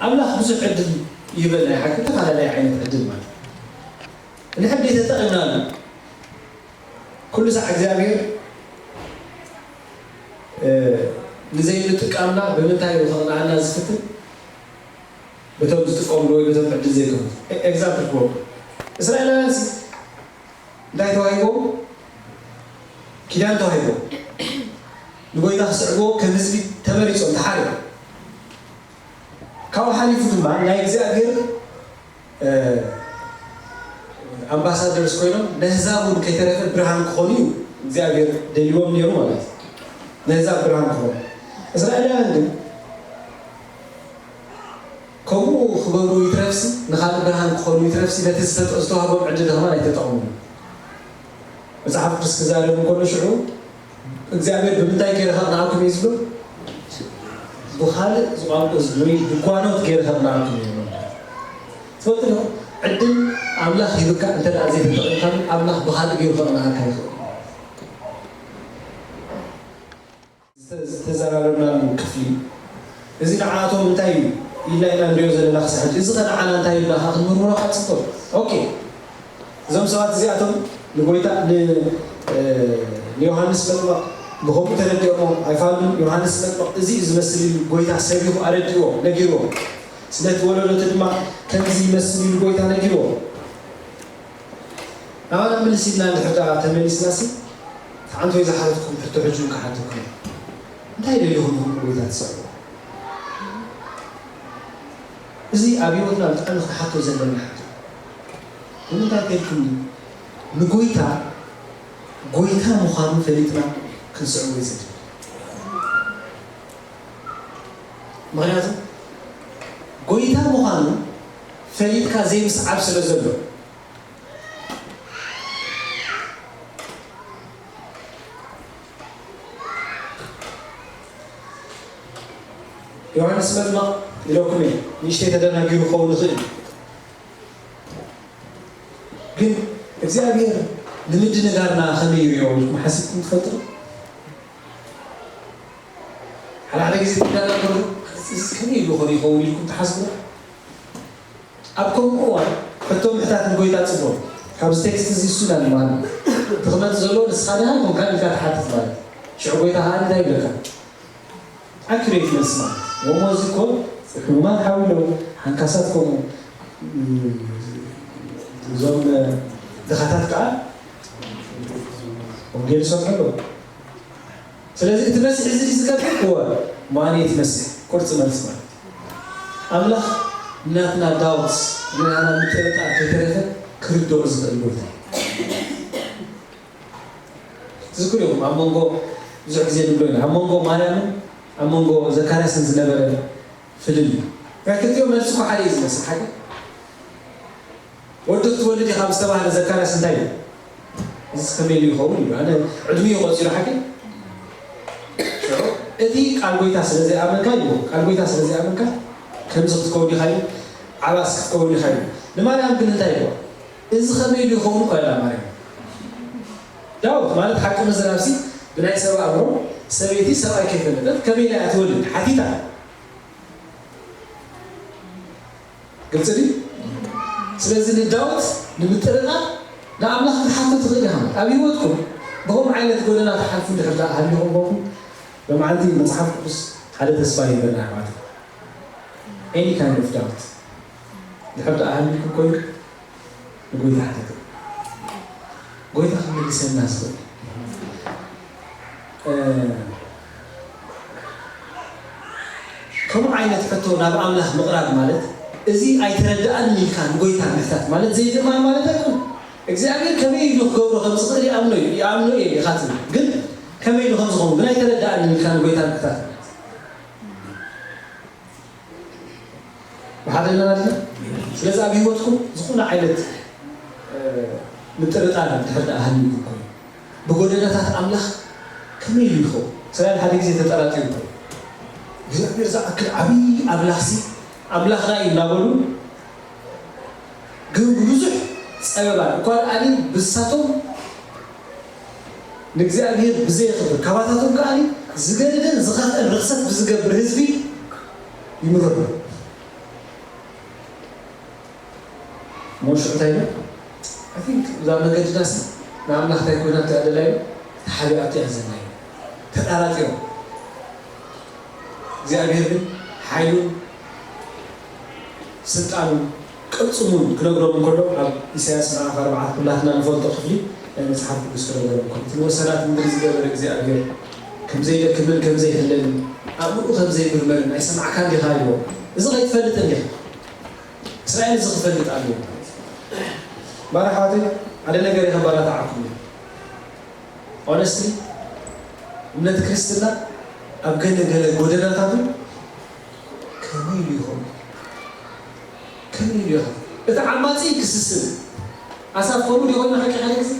ኣምላኽ ብዙሕ ዕድል ይህበና እዩ። ሓቂ ዝተፈላለየ ዓይነት ዕድል ማለት እዩ። እንድሕር ዘይተጠቒምናሉ ኩሉ ሳዕ እግዚኣብሔር ንዘይምጥቃምና ብምንታይ እዩ ከቕንዓና ዝፍትን? በቶም ዝጥቀምሉ ወይ በቶም ዕድል ዘይከፍቱ። ኤግዛምፕል ክወቁ እስራኤላውያን ሲ እንታይ ተዋሂቦም? ኪዳን ተዋሂቦም ንጎይታ ክስዕብዎ ከም ህዝቢ ተመሪጾም ተሓሪዮም። ካብኡ ሓሊፉ ድማ ናይ እግዚኣብሔር ኣምባሳደርስ ኮይኖም ነህዛብ እውን ከይተረፈ ብርሃን ክኾኑ እዩ እግዚኣብሔር ደልዎም ነይሩ ማለት እዩ። ነህዛብ ብርሃን ክኾኑ። እስራኤላውያን ግን ከምኡ ክገብሩ ይትረፍሲ ንኻልእ ብርሃን ክኾኑ ይትረፍሲ ነቲ ዝተዋህቦም ዕድል ከማን ኣይተጠቕሙሉ። መጽሓፍ ቅዱስ ክዛረብ እንከሎ ሽዑ እግዚኣብሔር ብምንታይ ገይረ ከቕንዓኩም እዩ ዝብሎ? ብኻልእ ዝቋንቁ ዝብሎ ብጓኖት ገይረ ከቕንዓኩም እዩ ዝብሎ። ትፈልጡ ዶ? ዕድል ኣምላኽ ሂብካ እንተ ደኣ ዘይተጠቒምካሉ ኣምላኽ ብኻልእ ገይሩ ከቕንዓካ ይኽእል። ዝተዘራረብናሉ ክፍሊ እዚ ንዓቶም እንታይ እዩ ኢልና ኢና ንሪኦ ዘለና ክሳብ ሕጂ። እዚ ከነዓና እንታይ ኢልና ከዓ ክንምርምሮ ከዓ ፅቡቅ። ኦኬ፣ እዞም ሰባት እዚኣቶም ንጎይታ ንዮሃንስ መጥመቕ ብከምኡ ተረዲኦሞ ኣይፋሉን። ዮሃንስ መጥመቕ እዚ እዩ ዝመስል ኢሉ ጎይታ ሰቢኹ ኣረዲእዎም ነጊርዎም። ስለቲ ወለዶቲ ድማ ከምዚ ይመስል ኢሉ ጎይታ ነጊርዎም። ናባና ምልስ ኢልና እንድሕር ደኣ ተመሊስናሲ፣ እቲ ዓንቶ ዝሓተትኩም ሕቶ ሕጂ እውን ክሓተኩም እየ። እንታይ ደሊኹም ኢኹም ንጎይታ ትስዕቡ? እዚ ኣብ ህይወትና ብጣዕሚ ክንሓቶ ዘለና ሕቶ። ንምንታይ ከልኩም ንጎይታ ጎይታ ምዃኑ ፈሊጥና ክንስዕቦ እዩ ዘድሊ። ምኽንያቱ ጎይታ ምዃኑ ፈሊጥካ ዘይምስዓብ ስለ ዘሎ። ዮሃንስ መጥመቕ ኢለኩም እየ፣ ንእሽተይ ተደናጊሩ ክኸውን ይኽእል እዩ። ግን እግዚኣብሔር ንምድንጋርና ከመይ ይሪኦ ኢልኩም ሓሲብኩም ትፈልጡ ዶ? ሓደ ሓደ ግዜ ትዳና ከሎ እዚ ከመይ ኢሉ ኾን ይኸውን ኢልኩም ትሓስቡ ዶ? ኣብ ከምኡ እዋን ሕቶ ምሕታት ንጎይታ ጽቡቕ። ካብዚ ቴክስት እዚ እሱ ኢና ንመሃር። እቲ ክመጽእ ዘለዎ ንስኻ ዲኻ ኣይኮንካን ኢልካ ትሓትት ማለት እዩ። ሽዑ ጎይታ ኸኣ እንታይ ይብለካ? ኣኪሬት መልሲ ማለት እዩ። እሞ እዚ እኮ ሕሙማት ሓዊሎም፣ ሓንካሳት ከምኡ፣ እዞም ድኻታት ከኣ ወንጌል ይሰብኹ ኣለዉ። ስለዚ እቲ መሲሕ እዚ ዝገብር እወ ማን እዩ እቲ መሲሕ? ቁርፂ መልሲ ማለት እዩ። ኣምላኽ ናትና ዳውትስ ናትና ምጥርጣር ከይተረፈ ክርድኦ ዝኽእል ጎይታ እዩ። ትዝክሩ ኢኹም ኣብ መንጎ ብዙሕ ግዜ ንብሎ ኢና ኣብ መንጎ ማርያምን ኣብ መንጎ ዘካርያስን ዝነበረ ፍልልይ ናይ ክልቲኦም መልሲ እኮ ሓደ እዩ ዝመስል ሓቂ ወዲ ክትወልድ ኢኻ ምስ ተባህለ ዘካርያስ እንታይ ኢሉ? እዚ ከመይ ኢሉ ይኸውን ኢሉ። ኣነ ዕድሚኡ ቆጺሩ ሓቂ ሽዑ እቲ ቃል ጎይታ ስለ ዘይኣመንካ ኢልዎ። ቃል ጎይታ ስለ ዘይኣመንካ ከምዚ ክትከውን ኢኻ ኢሉ። ዓባስ ክትከውን ኢኻ ኢሉ። ንማርያም ግን እንታይ ኢልዋ? እዚ ከመይ ኢሉ ይኸውን እኳ ኢላ ማርያም። ዳዊት ማለት ሓቂ ምዝራብሲ ብናይ ሰብ ኣእምሮ ሰበይቲ ሰብኣይ ከይፈለጠት ከመይ ኢላ እያ ትወልድ ሓቲታ። ግልፂ ድዩ? ስለዚ ንዳዊት ንምጥርጣር ንኣምላኽ ክትሓቶ ትኽእል ኢኻ። ኣብ ህይወትኩም ብኸምኡ ዓይነት ጎደና ትሓልፉ እንድሕር ደኣ ሃሊኹም ኮንኩም ብመዓልቲ መፅሓፍ ቅዱስ ሓደ ተስፋ ይህበና ኣሕዋት። Any kind of doubt እንድሕር ደኣ ሃሊኩም ኮይኑ ንጎይታ ሕተቱ። ጎይታ ክምልሰልና ዝኽእል ከምኡ ዓይነት ሕቶ ናብ ኣምላኽ ምቕራብ ማለት እዚ ኣይተረድኣን ኢልካ ንጎይታ ምሕታት ማለት ዘይምእማን ማለት ኣይኮን። እግዚኣብሔር ከመይ ኢሉ ክገብሮ ከም ዝኽእል ይኣምኖ እዩ፣ ይኣምኖ እየ ኢኻ ትብል። ግን ከመይ ኢሉ ከም ዝኸውን ግን ኣይተረድኣን ኢልካ ንጎይታ ምሕታት ማለት። ብሓደ ኣለና ድና? ስለዚ ኣብ ህይወትኩም ዝኾነ ዓይነት፣ እ፣ ምጥርጣር እንድሕር ደኣ ሃልዩኩም ኮይኑ፣ ብጎደናታት ኣምላኽ ከመይ ኢሉ ይኸውን? እስራኤል ሓደ ግዜ ተጠራጢሩ እኮ እዩ። እግዚኣብሔር ዝኣክል ዓብዪ ኣምላኽሲ ኣምላኽና እዩ እናበሉ፣ ግን ብብዙሕ ጸበባ እኳ ደኣኒ ብሳቶም ንእግዚኣብሔር ብዘየኽብር፣ ካባታቶም ከኣ ዝገደደን ዝኸፍአን ርኽሰት ብዝገብር ህዝቢ ይምርሑ። እሞ ሽዑ እንታይ ኢሉ? I think እዛ መገድናስ ንኣምላኽ እንታይ ኮይና እያ ደላዩ? ተሓቢኣቶ እያ ዘላ እዩ። ተጣራጢሮም። እግዚኣብሔር ግን ሓይሉን ስልጣኑን ቅልጽሙን ክነግሮም እንከሎ፣ ኣብ ኢሳያስ ምዕራፍ ኣርባዓ ኩላትና ንፈልጦ ክፍሊ ናይ መጽሓፍ ቅዱስ ክነግሮም እንከሎ፣ እቲ ንወሰናት ምድሪ ዝገበረ እግዚኣብሔር ከም ዘይደክምን ከም ዘይሕለልን፣ ኣእምርኡ ከም ዘይምርመርን ኣይሰማዕካን ዲኻ ኢልዎ። እዚ ከይትፈልጥ እንዲኻ። እስራኤል እዚ ክፈልጥ ኣለዎ። ባር ኣሕዋተይ፣ ሓደ ነገር እየ ከባላትዓኩም እየ። Honestly፣ እምነት ክርስትና ኣብ ገለ ገለ ጎደናታቱ ከመይ ኢሉ ይኸውን? ከመይ ኢሉ ይኸውን? እቲ ዓማጺ ክስስን፣ ኣሳብ ከምኡ ዲኾን ሓቂ ሓደ ግዜ?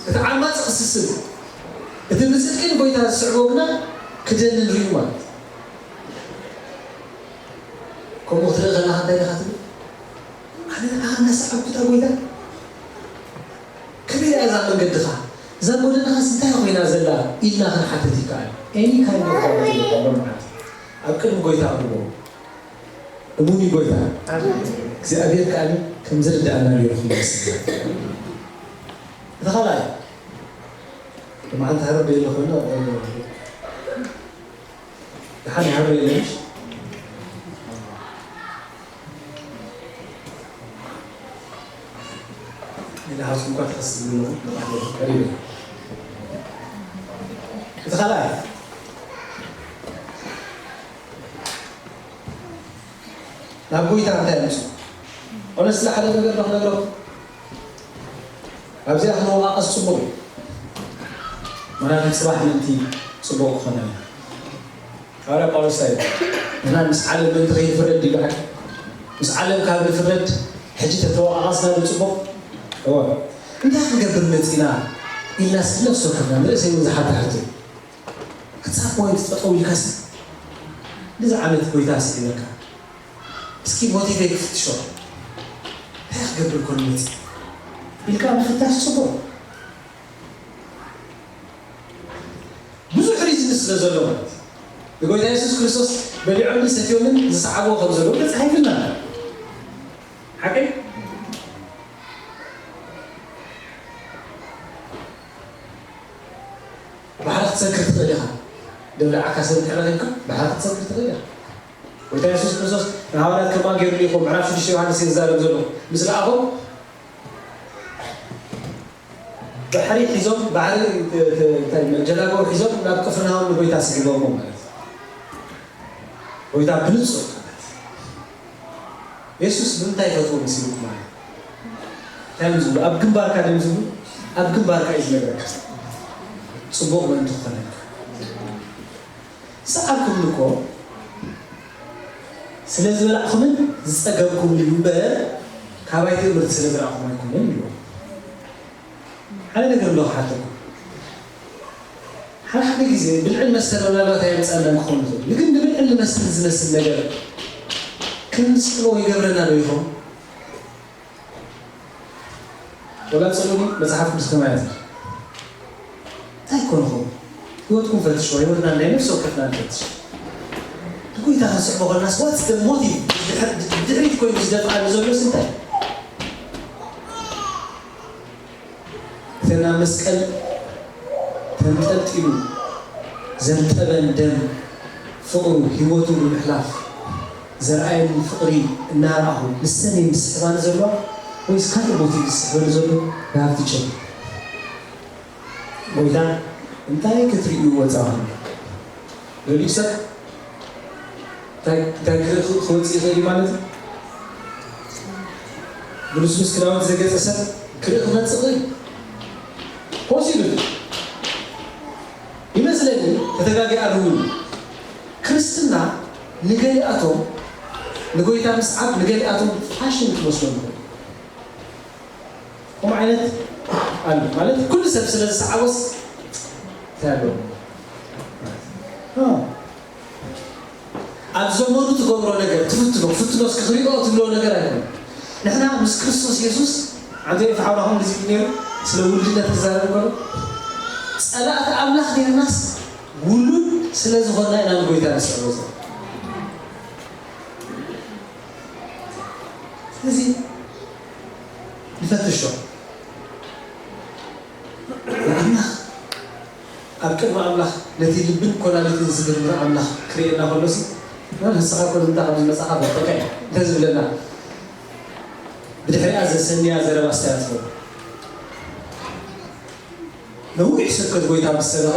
እቲ ዓማጺ ክስስን፣ እቲ ብጽድቅን ጎይታ ዝስዕቦ ግና ክደንን ርእዩ ማለት እዩ። ከምኡ ክትርኢ ከለኻ እንታይ ኢኻ ትብል? ኣነ ንዓኻ እናሰዓብኩ እታ ጎይታ፣ ከመይ እያ እዛ መንገድኻ? እዛ ጎደናኻስ እንታይ ኮይና ዘላ? ኢልና ክንሓትት ይከኣል። Any kind of doubt የብሉን ማለት እዩ። ኣብ ቅድሚ ጎይታ ኣቕርቦ። እሙን እዩ ጎይታ። እግዚኣብሔር ከኣ ከም ዝርድኣና ገይሩ ክመልስ። እቲ ካልኣይ፣ መዓልቲ ሃረር ዶ የለ ኮይኑ፣ ደሓን ይሃርር የለሽ? ኢለ ሃዝኩ እኳ ትኸስብ ዘለኹ ቀሪበ። እቲ ካልኣይ፣ ናብ ጎይታ እንታይ ኣምፅኡ? Honestly፣ ሓደ ነገር ዶ ክነግረኩም? ኣብዚኣ ክንወቃቐስ ጽቡቕ እዩ። ምኽንያቱ ጽባሕ ምእንቲ ጽቡቕ ክኾነና። ሃዋርያ ጳውሎስ እንታይ ኢሉ? ንሕና ምስ ዓለም ምእንቲ ከይንፍረድ ድዩ ብሓቂ? ምስ ዓለም ካብ ንፍረድ ሕጂ ተተወቃቐስና ዶ ጽቡቕ? እወ። እንታይ ክንገብር መጺና ኢልና ስለ ነፍሲ ወከፍና ንርእሰይ እውን ዝሓታ ሕቶ እዩ። At some point ጠጠው ኢልካስ፣ እንደዚ ዓይነት ጎይታ ስዒበካ፣ እስኪ ሞቲቨይ ክፍትሾ፣ እንታይ ክገብር ኮን መፂ ኢልካ ምፍታሽ ፅቡቅ። ብዙሕ ሪዝን ስለ ዘሎ ማለት እዩ። ንጎይታ የሱስ ክርስቶስ በሊዖምን ሰትዮምን ዝሰዓብዎ ከም ዘለዉ ተፃሒፍልና። ሓቀይ? ባሕሪ ክትሰግር ትኽእል ኢኻ። ደብዳዓካ ሰብ እንድሕር ረኺብካ ባሕሪ ክትሰግር ትኽእል ኢኻ። ጎይታ የሱስ ክርስቶስ ንሃዋርያት ከማን ገይሩ ልኢኹም። ምዕራፍ ሽዱሽተ ዮሃንስ እየ ዝዛረብ ዘለኹ። ምስ ለኣኹም ባሕሪ ሒዞም፣ ባሕሪ፣ ተ-፣ ተ-፣ እንታይ፣ ጀላቡ ሒዞም ናብ ቅፍርናሆም ንጎይታ ስዒቦሞ ማለት እዩ። ጎይታ ብንጹር ቃላት። የሱስ ብምንታይ ይፈትዎ መሲልኩም ማለት እዩ? እንታይ እዮም ዝብሉ? ኣብ ግንባርካ ድዮም ዝብሉ? ኣብ ግንባርካ እዩ ዝነግረካ። ጽቡቕ ምእንቲ ክኾነልካ። ዝሰዓብኩምኒ እኮ ስለ ዝበላዕኩምን ዝጸገብኩምን እዩ እምበር፣ ካባይ ትእምርቲ ስለ ዝረኣኹም ኣይኮነን ይብልዎ። ሓደ ነገር እንዶ ክሓተኩም። ሓደ ሓደ ግዜ ብልዕን መስተን ምናልባት ኣየምጸኣናን ክኸውን ይኽእል እዩ። ግን ንብልዕን ንመስተን ዝመስል ነገር ክንስሕቦ ይገብረና ዶ ይኸውን? ወላ ጽልኡ መጽሓፍ ቅዱስ ከማያት እዩ። እንታይ ኮን ይኸውን? ህይወትኩም ፈትሽዎ፣ ህይወትና ናይ ነፍሲ ወከፍና ንፈትሽ። ንጎይታ ክንስሕቦ ከለናስ፣ what's the motive? ድሕር-፣ ድሕሪት ኮይኑ ዝደፍኣኒ ዘሎስ እንታይ? እተን ኣብ መስቀል ተንጠልጢሉ ዘንጠበን ደም ፍቕሩ፣ ህይወቱ ብምሕላፍ ዘርኣየኒ ፍቕሪ እናረኣኹ፣ ንሰን እየን ዝስሕባኒ ዘለዋ ወይስ ካልእ ሞቲቭ ዝስሕበኒ ዘሎ? ብሃብቲ ጨሊ። ጎይታ እንታይ ክትርእዩ ወጻኹም? ገሊኡ ሰብ እንታይ፣ እንታይ ክርኢ-፣ ክወጽእ ይኽእል እዩ ማለት እዩ? ብልስሉስ ክዳውንቲ ዘገጸ ሰብ ክርኢ ክመጽእ ይኽእል። ፖሲብል ይመስለኒ፣ ተተጋጊ ኣርሙኒ። ክርስትና ንገሊኣቶም ንጎይታ ምስዓብ ንገሊኣቶም ፋሽን ክትመስሎም ይኽእል። ከምኡ ዓይነት ኣሎ ማለት ኩሉ ሰብ ስለ ዝሰዓቦስ እንታይ ኣለዎ? ኣብ ዘመኑ ትገብሮ ነገር ትፍትኖ፣ ፍትኖ እስኪ ክሪኦ ትብሎ ነገር ኣይኮነ። ንሕና ምስ ክርስቶስ የሱስ ዓንተ ፍሓውራኹም ግዜ ነይሩ ስለ ውልድነት ክዛረብ ከሎ ጸላእቲ ኣምላኽ ነርናስ ውሉድ ስለ ዝኾንና ኢና ንጎይታ ንስዕቦ ዘለና። ስለዚ ንፈትሾ ንኣምላኽ ኣብ ቅድሚ ኣምላኽ ነቲ ልብን ኮላሊትን ዝምርምር ኣምላኽ ክርእየና ከሎሲ ንስኻ ኮ ንምንታይ ካብ ዝመጻኻ በተካ እዩ እንተ ዝብለና ብድሕሪኣ ዘሰንያ ዘረባ ስታያ ትኸውን። ነዊሕ ስብከት ጎይታ ምስ ሰበኸ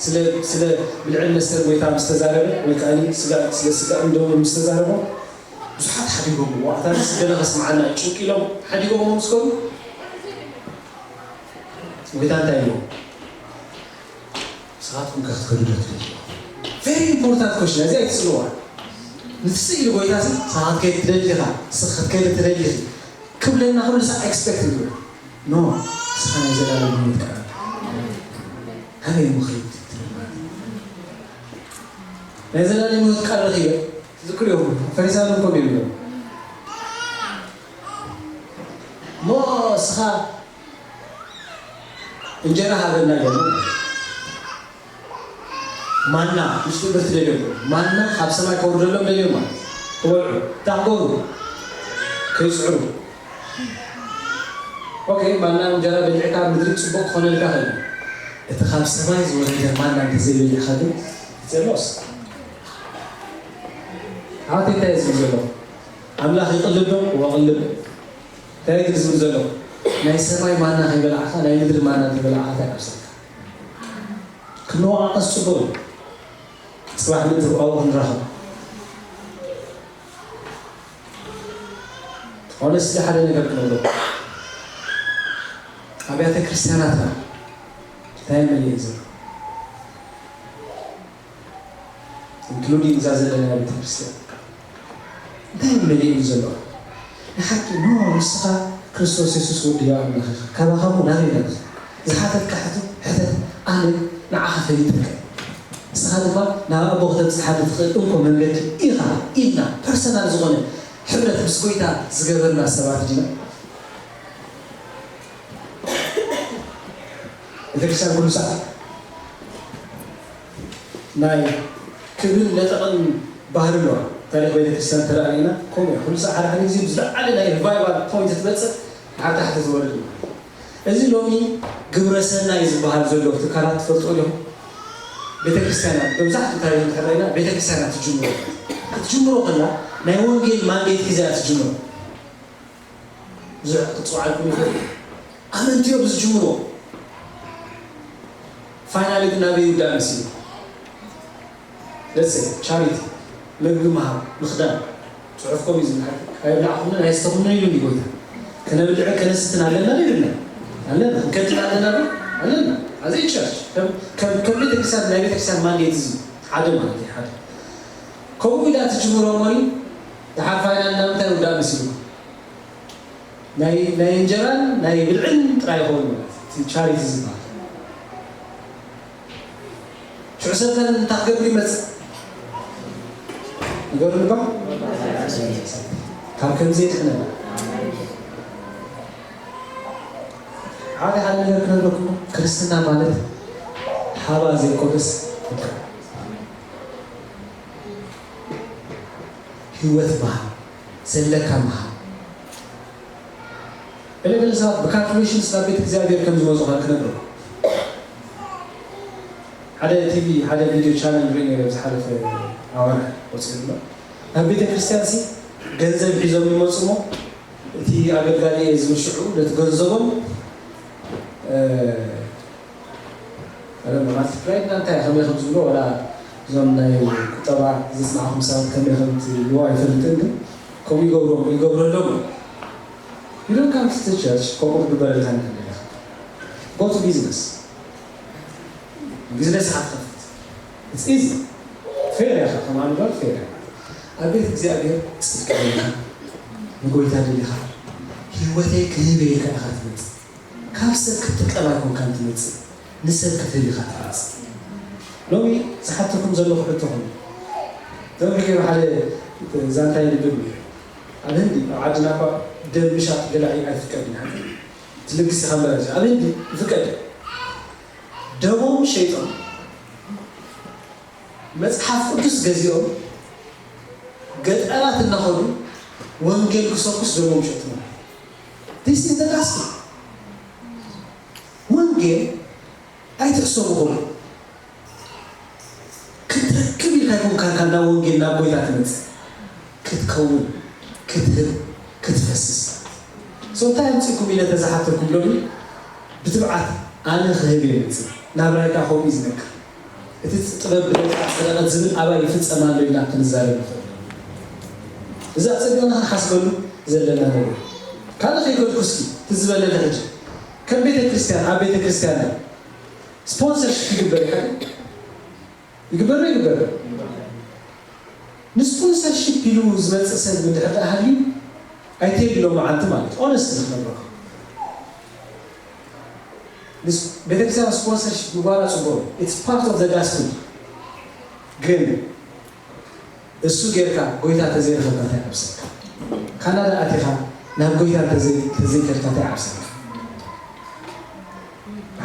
ስለ ስለ ብልዕን መስተን ጎይታ ምስ ተዛረበ ወይ ከዓ ስጋ ስለ ስጋእን ደሙን ምስ ተዛረቦ ብዙሓት ሓዲጎምዎ። ኣታ ንስገለ ከስምዓና እዩ ጭንቂ ኢሎም ሓዲጎምዎ ምስ ከዱ ጎይታ እንታይ ኢልዎ? ንስኻትኩም ከ ክትከዱ ዶ ትደልዩ? Very important question። እዚ ኣይትስእልዋ። ንትስእ ኢሉ ጎይታ ሲ ንስኻ ክትከይድ ትደሊ ኢኻ፣ ንስኻ ክትከይድ ትደሊ ኢኺ ክብለና ኩሉ ሳዕ ኤክስፔክት ይግበር። ኖ፣ ንስኻ ናይ ዘላለም ህይወት ቃል ኣበይ ምኽሪ ናይ ዘላለም ህይወት ቃል ረኺበ ትዝክሩ ኢኹም። ፈሪሳውያን እኮ ይብሉ እሞ እስኻ እንጀራ ሃበና እዮም። ማና ምስኡ ብርት ደልዮም ማና ካብ ሰማይ ከውርደሎም ደልዮም ማለት ክበልዑ እንታይ ክገብሩ ከይፅዕሩ። ኦኬ ማና እንጀራ በሊዕካ ምድሪ ፅቡቅ ክኾነልካ ኸእል። እቲ ካብ ሰማይ ዝወረደ ማና እንተዘይበሊዕካ ግን ዘሎስ ሓወት እንታይ ዝብል ዘሎ ኣምላኽ ይቕልብ ዶ ወቕልብ እንታይ ግን ዝብል ዘሎ ናይ ሰማይ ማና ከይበላዕካ ናይ ምድሪ ማና ከይበላዕካ እንታይ ኣብሰልካ? ክንወቃቀስ ጽቡቅ እዩ። ጽባሕ ምድሪ ኣብኡ ክንራኸብ። ኦነስትሊ ሓደ ነገር ክነግረኩም ኣብያተ ክርስቲያናትና እንታይ መሊኡ ዘሎ ኢንክሉዲንግ እዛ ዘለና ቤተክርስትያን እንታይ መሊኡ ዘሎ ንሓቂ ኖ ንስኻ ክርስቶስ የሱስ ወዲ ኣምላኽ ኢኻ ካባኻሞ ናበይ ነብስ ዝሓተትካ ሕቶ ሕተት ኣነ ንዓኻ ፈሊጠካ ንስኻ ድማ ናብ ኣቦ ክተብፅሓ ትኽእል እንኮ መንገዲ ኢኻ ኢልና ፐርሰናል ዝኾነ ሕብረት ምስ ጎይታ ዝገበርና ሰባት ዲና ቤተክርስትያን ኩሉ ሰዓት ናይ ክብርን ለጠቕን ባህሪ ኣለዋ። ታሪኽ ቤተክርስትያን ተረኣና ከምኡ እያ። ኩሉ ሰዓት ሓደ ሓደ ግዜ ብዝለዓለ ናይ ሪቫይቫል ፖይንት ትመፅእ ንሓታሕቲ ዝወርድ እዩ። እዚ ሎሚ ግብረ ሰናይ ዝበሃል ዘሎ ትካላት ትፈልጥዎ ዲኹም? ቤተክርስትያናት መብዛሕትኡ ታሪኽ እንድሕር ርኢና ቤተክርስትያናት ትጅምሮ ክትጅምሮ ከላ ናይ ወንጌል ማንዴት ሒዛ እያ ትጅምሮ። ብዙሕ ክፅውዓልኩም ይኽእል ኣመንቲ እዮም ዝጅምርዎ ፋይናሊ ግን ናበይ ይውዳእ መሲሉ ለሰ ቻሪቲ ምግቢ ምሃብ ምኽዳን ፅሑፍኩም እዩ ዝምሓል ኣይብላዕኹምን ኣየስተኹምን ኢሉ እዩ ጎይታ ከነብልዕን ከነስትን ኣለና ዶ የብልና ኣለና ክንከድን ኣለና ዶ ኣለና ኣዘይ ቸርች ከም ቤተክርስትያን ናይ ቤተክርስትያን ማንዴት እዚ ሓደ ማለት እዩ ሓደ ከምኡ ኢላ ትጅምሮ እሞኒ ድሓር ፋይናል ናብ ምንታይ ይውዳእ መሲልኩም ናይ ናይ እንጀራን ናይ ብልዕን ጥራይ ይኸውን ማለት እቲ ቻሪቲ ዝበሃል ሽዑ ሰብ እንታይ ክገብር ይመፅእ ንገሩ ልባ ካብ ከምዚ የድሕነና ሓደ ሓደ ነገር ክነግረኩም ክርስትና ማለት ሃባ ዘይኮነስ ህይወት ምሃብ ዘለካ ምሃብ ገለገለ ሰባት ብካልኩሌሽንስ ናብ ቤት እግዚኣብሔር ከም ዝመፁ ካ ክነግረኩም ሓደ ቲቪ ሓደ ቪድዮ ቻነል ርኢ ነረ ዝሓለፈ ኣዋርሕ ወፅኡ ኣሎ ናብ ቤተ ክርስቲያን ሲ ገንዘብ ሒዞም ይመፁ ሞ እቲ ኣገልጋሊ ዝምሽዑ ነቲ ገንዘቦም ማለት ፕራይድና እንታይ ከመይ ከም ዝብሎ ወላ እዞም ናይ ቁጠባ ዝፅናዕኹም ሰባት ከመይ ከም ትብልዎ ኣይፈልጥን ግን ከምኡ ይገብሮም ይገብረሎም You don't come to the church ከምኡ ክግበረልካ እንተደሊኻ። Go to business. ቢዝነስ ኢኻ ትኸፍት። It's easy. ፌር ኢኻ ከም ኣንባር ፌር ኢኻ። ኣብ ቤት እግዚኣብሔር ጽድቂ ደሊኻ፣ ንጎይታ ደሊኻ፣ ህይወተይ ክህብ ኢልካ ኢኻ ትመጽእ። ካብ ሰብ ክትጥቀም ኣይኮንካን ትመጽእ፣ ንሰብ ክትህብ ኢኻ ትመጽእ። ሎሚ ዝሓተኩም ዘለኹ ሕቶኹም ሎሚ ገይሩ ሓደ ዛንታ ይንብብ ነይሩ። ኣብ ህንዲ ኣብ ዓድና እኳ ደም ምሻጥ ገለ ኣይ- ኣይፍቀድን። ሓቂ ትልግስ ኢኻ እምበር ኣብዚ ኣብ ህንዲ ይፍቀድ። ደሞም ሸይጦም መጽሓፍ ቅዱስ ገዚኦም ገጠራት እናኸዱ ወንጌል ክሰብኩስ ደሞም ሸጡ። This is the gospel። ወንጌል ኣይትሕሰቡ ኹሉ ክትረክብ ኢልካ ይኮንካ ካብ ናብ ወንጌል ናብ ጎይታ ትመጽእ ክትከውን ክትህብ ክትፈስስ። So እንታይ ኣምጺእኩም ኢለ ተዝሓተኩም ሎሚ ብትብዓት ኣነ ክህብ እየ መጽእ። ናብራይ ከኣ ከምኡ እዩ ዝነግር። እቲ ጥበብ ብደቂ ኣጽደቐት ዝብል ኣባይ ይፍጸም ኣሎ ኢልና ክንዛረብ ንኽእል። እዚ ኣጸቢቕና ክንሓስበሉ ዘለና ነገር ካልእ ከይከድኩ እስኪ እቲ ዝበለለ ሕጂ ከም ቤተ ክርስቲያን ኣብ ቤተ ክርስቲያን ስፖንሰርሽፕ ይግበር ይሓ ይግበር ይግበር ንስፖንሰርሽፕ ኢሉ ዝመፅእ ሰብ እንድሕር ደኣ ሃልዩ ኣይተይሉ ሎመዓንቲ ማለት ኦነስት ንክነግረካ ቤተክርስትያን ስፖንሰርሽፕ ምግባራ ፅቡቅ it's part of the gospel ግን እሱ ጌርካ ጎይታ ተዘይረኸብካ እንታይ ዓብሰካ ካናዳ ኣቲኻ ናብ ጎይታ ተዘይከድካ እንታይ ዓብሰካ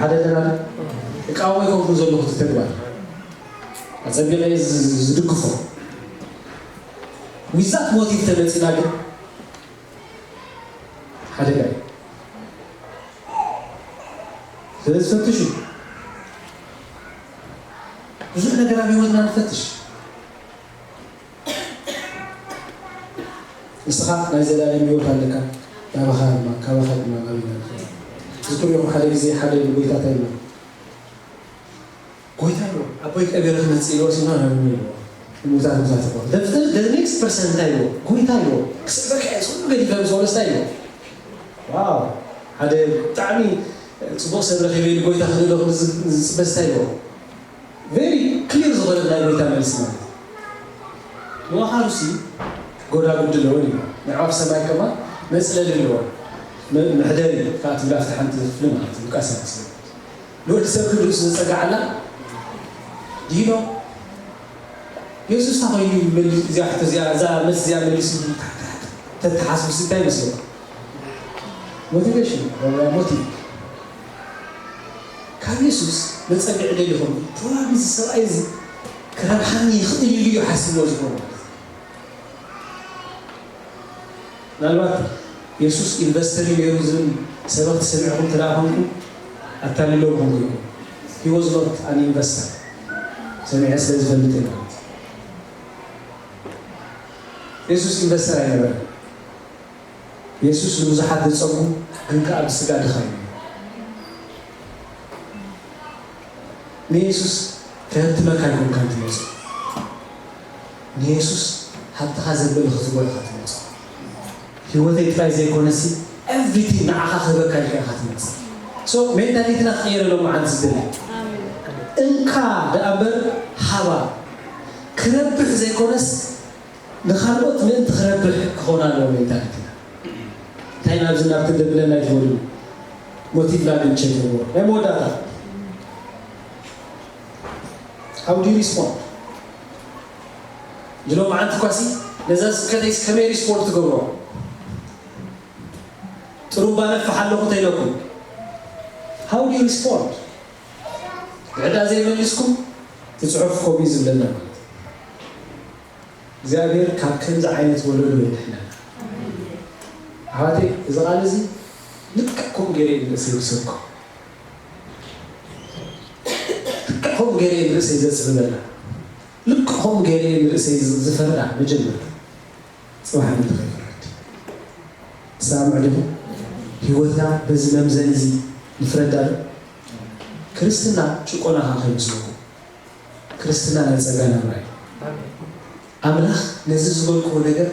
ሓደ ደራሪ እቃወሞ ይኮንኩ ዘለኹ እቲ ተግባር ኣፀቢቐ ዝድግፎ with that motive ተመፂና ግን ሓደጋ እዩ ስለዚ ፈትሹ ብዙሕ ነገር ኣብ ህይወትና ንፈትሽ ንስኻ ናይ ዘላለም ህይወት ኣለካ ናባኻ ድማ ካባኻ ድማ ናበይና ንኽእል ዝክር ኢኹም ሓደ ግዜ ሓደ ንጎይታ እንታይ ኢልዎ ጎይታ ኢልዎ ኣቦይ ቀቢረ ክመፅእ ኢልዎ ሲና ናበይና ኢልዎ ንሙታት ሙታት እኮ the next person እንታይ ኢልዎ ጎይታ ኢልዎ ክስዕበካ እየ ዝኩሉ ገዲፈ ምስ ወለስታ ኢልዎ ዋው ሓደ ብጣዕሚ ፅቡቅ ሰብ ረኪበ ኢሉ ጎይታ ክልእሎ ዝፅበስታ ኢልዎ very clear ዝኾነ ናይ ጎይታ መልሲ ማለት ንወኻሩሲ ጎዳጉዲ ኣለዎ እዩ ናይ ዓፍ ሰማይ ከማ መፅለሊ ኣለዎ መሕደሪ ከዓ ትብላ ፍቲ ሓንቲ ክፍሊ ማለት ሉቃስ ያመስለ ንወዲ ሰብ ክንርእሱ ዝፀጋዓላ ድሂኖ የሱስ እንታይ ኮይኑ ይመልስ እዚኣ ሕቶ እዚኣ እዛ መልሲ እዚኣ መሊሱ ተተሓስቡ እንታይ ይመስለኩም ሞቲቬሽን ሞቲቭ ካብ የሱስ መፀግዒ ደሊኹም ፕሮባብሊ እዚ ሰብኣይ እዚ ክረብሓኒ ይኽእል ኢሉ እዩ ሓሲብዎ ዝኾነ ማለት ምናልባት የሱስ ኢንቨስተር እዩ ነይሩ ዝብል ሰበኽቲ ሰሚዕኹም እንተ ደኣ ኮንኩም ኣታሊለውኩም ኢኹም he was not an investor ሰሚዐ ስለ ዝፈልጥ ማለት የሱስ ኢንቨስተር ኣይነበረን የሱስ ንብዙሓት ዘጸጉ ግን ከኣ ብስጋ ድኻ እዩ። ንየሱስ ከህብትመካ ኣይኮንካን ትመጽእ። ንየሱስ ሃብትኻ ዘበለ ክትቦ ኢኻ ትመጽእ። ህይወተይ ጥራይ ዘይኮነሲ everything ንዓኻ ክህበካ ኢልካ ኢኻ ትመጽእ። So ሜንታሊቲና ክቕየር ሎሚ መዓልቲ ዝደሊ እንካ ደኣ እምበር ሃባ ክረብሕ ዘይኮነስ ንኻልኦት ምእንቲ ክረብሕ ክኾን ኣለዎ ሜንታሊቲና እንታይ ናብዚ ናብ ትደብለና ይትበሉ ሞቲቭና ግን ቸክ ይግበሩ ናይ መወዳእታ how do you respond ጅሎ መዓንቲ ኳሲ ነዛ ስብከተይስ ከመይ ሪስፖርት ትገብሮ ጥሩምባ ነፍሕ ኣለኹ ተይለኩም how do you respond ብዕዳ ዘይመሊስኩም ትፅሑፍ ከምኡ ዝብለና ማለት እግዚኣብሔር ካብ ከምዚ ዓይነት ወለዶ የድሕነና። ኣሕዋተይ እዚ ቃል እዚ ልክዕ ከምኡ ገይረ እየ ንርእሰይ ዝሰብኮ። ልክዕ ከምኡ ገይረ እየ ንርእሰይ ዘጽብበላ። ልክዕ ከምኡ ገይረ እየ ንርእሰይ ዝፈርዳ መጀመርታ። ጽባሕ ምእንቲ ከይፈርድ። ትሰማምዑ ዲኹም? ህይወትና በዚ መምዘኒ እዚ ንፍረዳ ዶ? ክርስትና ጭቆና ከኣ ከይመስለኩም። ክርስትና ናይ ጸጋ ናብራ እዩ። ኣምላኽ ነዚ ዝበልክዎ ነገር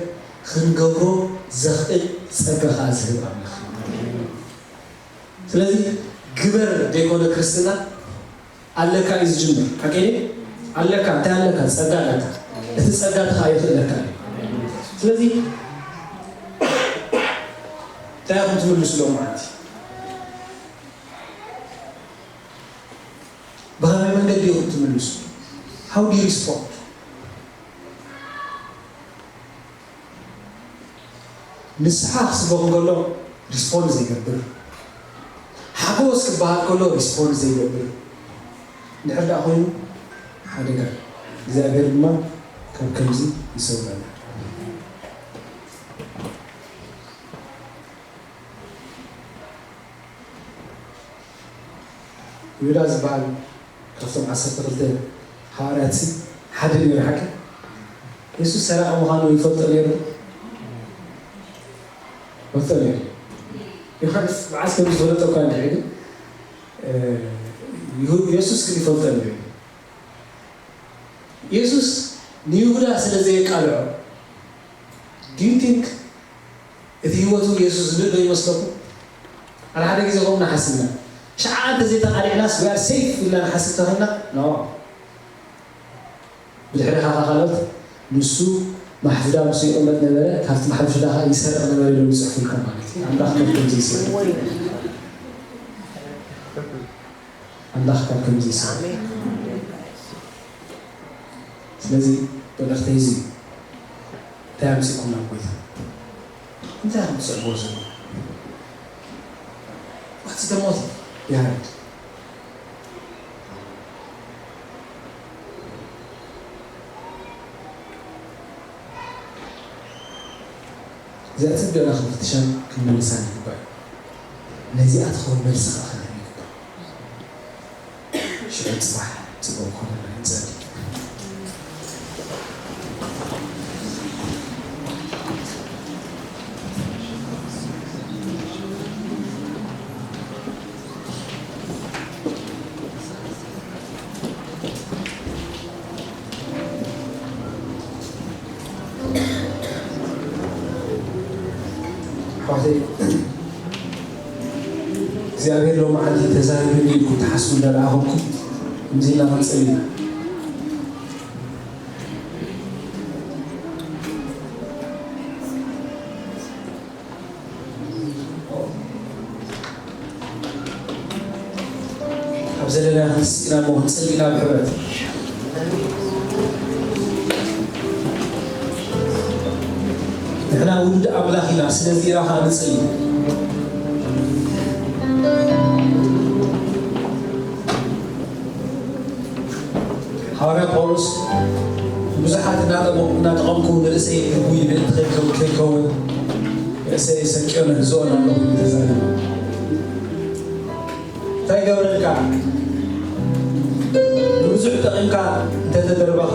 ክንገብሮ ዘኽእል ጸጋ ከኣ ዝህብ ኣምላኽ እዩ። ስለዚ ግበር ዘይኮነ ክርስትና ኣለካ እዩ ዝጅምር። ሓቀይ ኣለካ፣ እንታይ ኣለካ? ጸጋ ኣለካ። እቲ ጸጋ ተኸኣ ይኽእለካ እዩ። ስለዚ እንታይ ኢኹም ትምልሱ ሎም መዓልቲ? ብኸመይ መንገዲ ኢኹም ትምልሱ? How do you respond? ንስሓ ክስበኽ እንከሎ ሪስፖንድ ዘይገብር፣ ሓጎስ ክበሃል ከሎ ሪስፖንድ ዘይገብር እንድሕር ደኣ ኮይኑ ሓደጋ። እግዚኣብሔር ድማ ካብ ከምዚ ይሰውረና። ይሁዳ ዝበሃል ካብቶም ዓሰርተ ክልተ ሃዋርያትሲ ሓደ ነይሩ። ሓቂ የሱስ ሰራቂ ምዃኑ ይፈልጦ ነይሩ። ይፈልጦ ነይሩ። ዮሃንስ መዓስ ከም ዝፈለጦ እኳ እንድሕር ግን፣ እ፣ ይሁ-፣ የሱስ ግን ይፈልጦ ነይሩ። የሱስ ንይሁዳ ስለ ዘየቃልዖ፣ do you think እቲ ህይወቱ የሱስ ዝንእ ዶ ይመስለኩም? ሓደ ሓደ ግዜ ከምኡ ንሓስብ ኢና። ሽዓ እንተዘይተቓሊዕናስ we are safe ኢልና ንሓስብ ተኾንና? No። ብድሕሪ ካኻ ካልኦት ንሱ ማሕፉዳ ምስ ይቕመጥ ነበረ፣ ካብቲ ማሕፉዳ ኸዓ ይሰርቕ ነበረ ኢሎም ይጽሕፉልካ ማለት እዩ። ኣምላኽ ካብ ከምዚ ይሰርቕ። ኣምላኽ ካብ ከምዚ ይሰርቕ። ስለዚ መልእኽተይ እዚ እዩ። እንታይ ኣምጺእኩም ናብ ጎይታ? እንታይ ኢኹም ትስዕብዎ ዘለኹም? What's the motive behind? እዚኣ ጽቡቕና ክንፍትሻን ክንምልሳን ይግባእ። ነዚኣ ትኸውን መልሲ ከኣ ክንህብ ይግባእ። ሽዑ ጽባሕ ጽቡቕ ክኾነልና ንጸሊ። ኣሕዋተይ፣ እግዚኣብሔር ሎመዓልቲ ተዛሪቡኒ ኢልኩም ትሓስቡ እንዳረኣኹምኩም፣ ከምዚ ኢልና ክንጽሊ ኢና። ኣብ ዘለና ክንስእና እሞ ክንጽሊ ኢና ብሕብረት። ንሕና ውሉድ ኣምላኽ ኢና፣ ስለዚ ኢና ኸኣ ንጽሊ። ሃዋርያ ጳውሎስ፣ ብዙሓት እናጠመ-፣ እናጠቐምኩ ንርእሰይ ንጉይ ምእንቲ ከይከው-፣ ከይከውን ርእሰይ ሰኪዮ ነህዝኦ ኣለኹ ኢሉ ተዛሪቡ። እንታይ ይገብረልካ? ንብዙሕ ጠቒምካ እንተተደርበኻ፣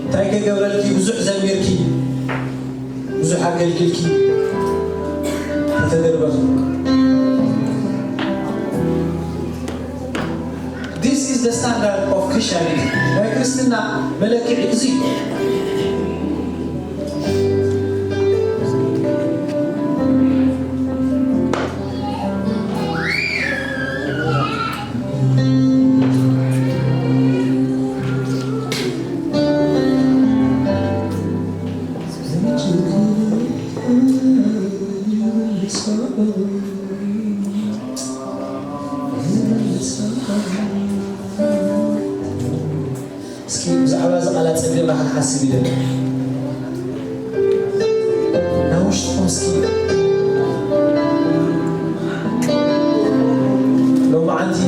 እንታይ ከይገብረልኪ? ብዙሕ ዘሚርኪ፣ ብዙሕ ኣገልጊልኪ፣ እንተተደርበኺ። This is the standard of Christianity. ናይ ክርስትና መለክዒ እዚ እዩ። እስኪ ብዛዕባ እዚ ቃላት ጸቢቕና ክንሓስብ ይደሊ። ናብ ውሽጥኹም እስኪ ሎማዓንቲ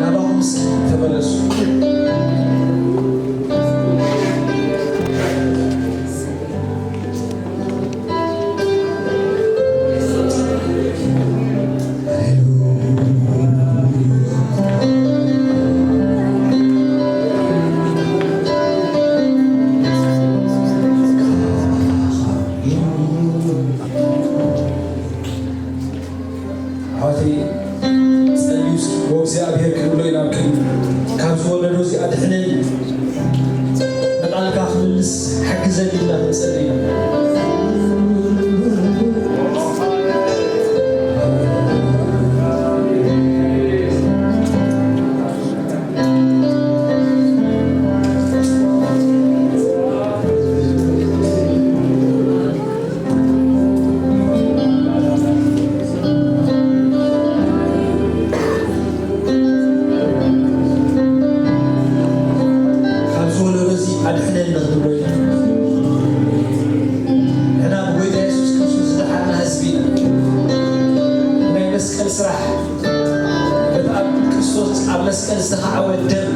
ናባኹም እስኪ ተመለሱ። ኣሕዋተይ፣ ጸልዩ እስኪ፣ "ኦ እግዚኣብሔር" ክንብሎ ኢና ኣብ ቅድሚ፣ "ካብዚ ወለዶ እዚ ኣድሕነኒ፣ ንቓልካ ክምልስ ሓግዘኒ" ኢልና ክንጸሊ ኢና። ኣብ መስቀል ዝተኻዕወ ደም፣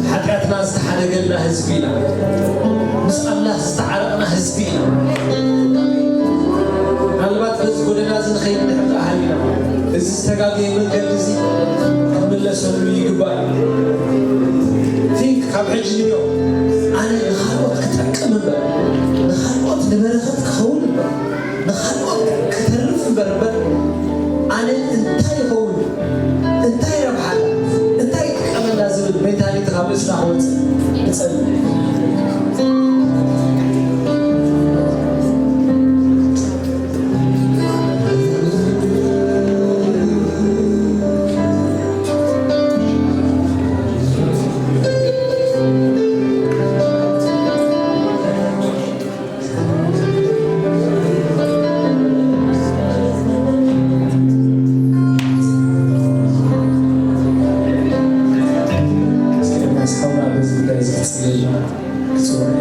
ሓጢኣትና ዝተሓደገልና ህዝቢ ኢና። ምስ ኣምላኽ ዝተዓረቕና ህዝቢ ኢና። ምናልባት በዚ ጎደና እዚ ንኸይድ እንድሕር ደኣ ሃሊና፣ እዚ ዝተጋገየ መንገዲ እዚ ክንምለሰሉ ይግባእ እዩ። ቲንክ ካብ ሕጂ ንዮ፣ ኣነ ንኻልኦት ክጠቅም እምበር፣ ንኻልኦት ንበረኸት ክኸውን እምበር፣ ንኻልኦት ክተርፍ እምበር፣ እምበር ኣነ እንታይ ይኸውን፣ እንታይ ረብሓ፣ እንታይ ይጥቀመና ዝብል ሜንታሊቲ ካብ ርእስና ክወፅእ ንፀልእ። እስኪ ድማ እስካሁን ኣብ ህዝቢ ጋር ዝፍጽም የለም። ክጽውዕ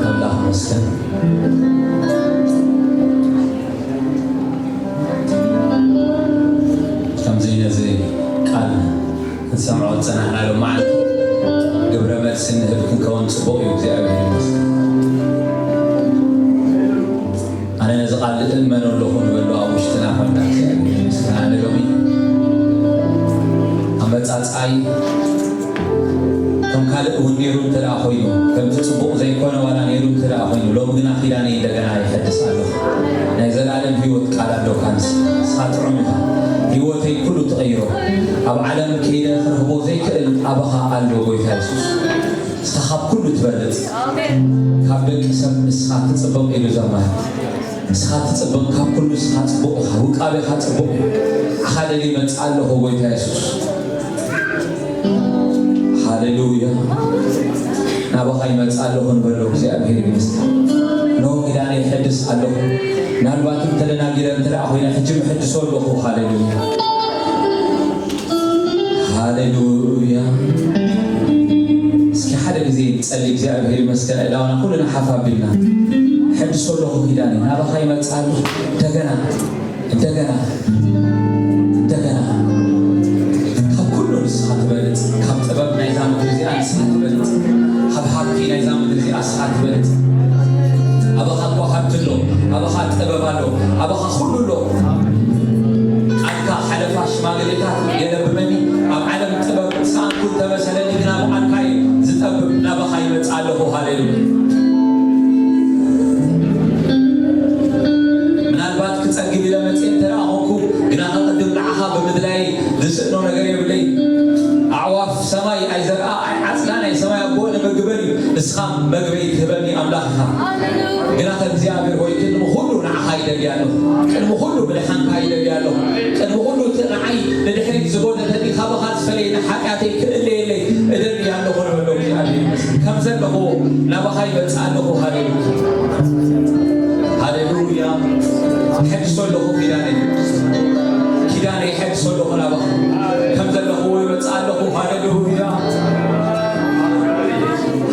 ኣምላኽ ይመስገን። ከምዚ ነዚ ቃል ክንሰምዖ ዝጸናሕናሉ መዓልቲ ግብረ መልሲ ንህብ ክንከውን ጽቡቕ እዩ። እግዚኣብሔር ይመስገን። ኣነ ነዚ ቃል እእመኖ ኣለኹ ንበሎ ኣብ ውሽጥና ኮይና እግዚኣብሔር ይመስገን። ኣነ ሎሚ ኣመጻጽኣይ ከም ካልእ እውን ነይሩ እንተ ደኣ ኮይኑ፣ ከምቲ ጽቡቕ ዘይኮነ ዋላ ነይሩ እንተ ደኣ ኮይኑ፣ ሎሚ ግና ኪዳነይ እንደገና ይሐድስ ኣለኹ። ናይ ዘላለም ህይወት ቃል ኣለካ ንስኻ። ንስኻ ጥዑም ኢኻ። ህይወተይ ኩሉ ትቐይሮ። ኣብ ዓለም ከይደ ክረኽቦ ዘይክእል ኣባኻ ኣሎ ጎይታ የሱስ። ንስኻ ካብ ኩሉ ትበልጽ። ካብ ደቂ ሰብ ንስኻ ትጽብቕ ኢሉ ዘማሪ። ንስኻ ትጽብቕ፣ ካብ ኩሉ ንስኻ ጽቡቕ ኢኻ። ውቃቤኻ ጽቡቕ እዩ። ንዓኻ ደልየ ይመጽእ ኣለኹ ጎይታ የሱስ። ሃሌሉያ። ናባኻ ይመጽእ ኣለኹ ንበሎ። እግዚኣብሔር ይመስገን። እነሆ ኪዳነ ይሐድስ ኣለኹ። ምናልባት ተደናጊረ እንተ ደኣ ኮይነ ሕጂ ምሕድሶ ኣለኹ። ሃሌሉያ። ሃሌሉያ። እስኪ ሓደ ግዜ ንጸሊ። እግዚኣብሔር ይመስገን። ኣእዳውና ኩልና ሓፍ ኣቢልና። ሕድሶ ኣለኹ ኪዳነ። ናባኻ ይመጽእ ኣለኹ። እንደገና እንደገና፣ እንደገና። ካብ ኩሉ ንስኻ ትበልጽ። ካብ ጥበብ ናይዛ ምድሪ እዚኣ ንስኻ ትበልጽ። ካብ ሃብቲ ናይዛ ምድሪ እዚኣ ንስኻ ትበልጽ። ኣባኻ እኮ ሃብቲ ኣሎ፣ ኣባኻ ጥበብ ኣሎ፣ ኣባኻ ኩሉ ኣሎ። ቃልካ ሓለፋ ሽማግሌታት የለብመኒ። ኣብ ዓለም ጥበብ ዝሰኣንኩ እንተመሰለኒ ግን ኣብ ቃልካ እየ ዝጠብብ። ናባኻ ይመጽእ ኣለኹ። ሃሌሉያ። ምናልባት ክጸግብ ኢለ መጽኤ እንተ ደኣ ኾንኩ፣ ግና ከቐድም ንዓኻ ብምድላይ ዝስእኖ ነገር የብለይ። ኣዕዋፍ ሰማይ ኣይዘርኣ ኣይዓጽዳ ናይ ሰማይ ኣቦ ንምግበን እዩ። ንስኻ መግበይ ትህበኒ ኣምላኽ ኢኻ። ግና ከ እግዚኣብሔር ሆይ፣ ቅድሚ ኩሉ ንዓኻ ይደሊ ኣለኹ። ቅድሚ ኩሉ ምድሓንካ ይደሊ ኣለኹ። ቅድሚ ኩሉ እቲ ንዓይ ንድሕሪት ዝጎተተኒ ካባኻ ዝፈለየኒ ሓጢኣተይ ክእለየለይ እደሊ ኣለኹ ንበሎ እግዚኣብሔር ይመስገን። ከም ዘለኹዎ ናባኻ ይመጽእ ኣለኹ። ሃሌሉያ። ሃሌሉያ። ይሐድሶ ኣለኹ ኪዳነይ። ኪዳነይ ይሐድሶ ኣለኹ ናባኻ። ከም ዘለኹዎ ይመጽእ ኣለኹ። ሃሌሉያ።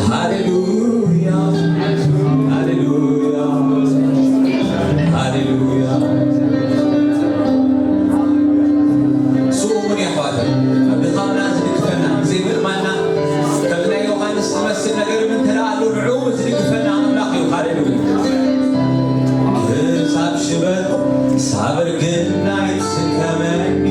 ሃሌሉያ። ሃሌሉያ። ሃሌሉያ። ስኡሙኒ ኣሕዋት፣ ኣብ ድኻምና ዝድግፈና፣ ዘይምእማንና፣ ከምቲ ናይ ዮሃንስ ዝመስል ነገር እውን እንተ ደኣ ኣሎ፣ ንዕኡ ዝድግፈና ኣምላኽ እዩ። ሃሌሉያ። ክሳብ ሽበት፣ ክሳብ እርግና ይትስከመኒ፣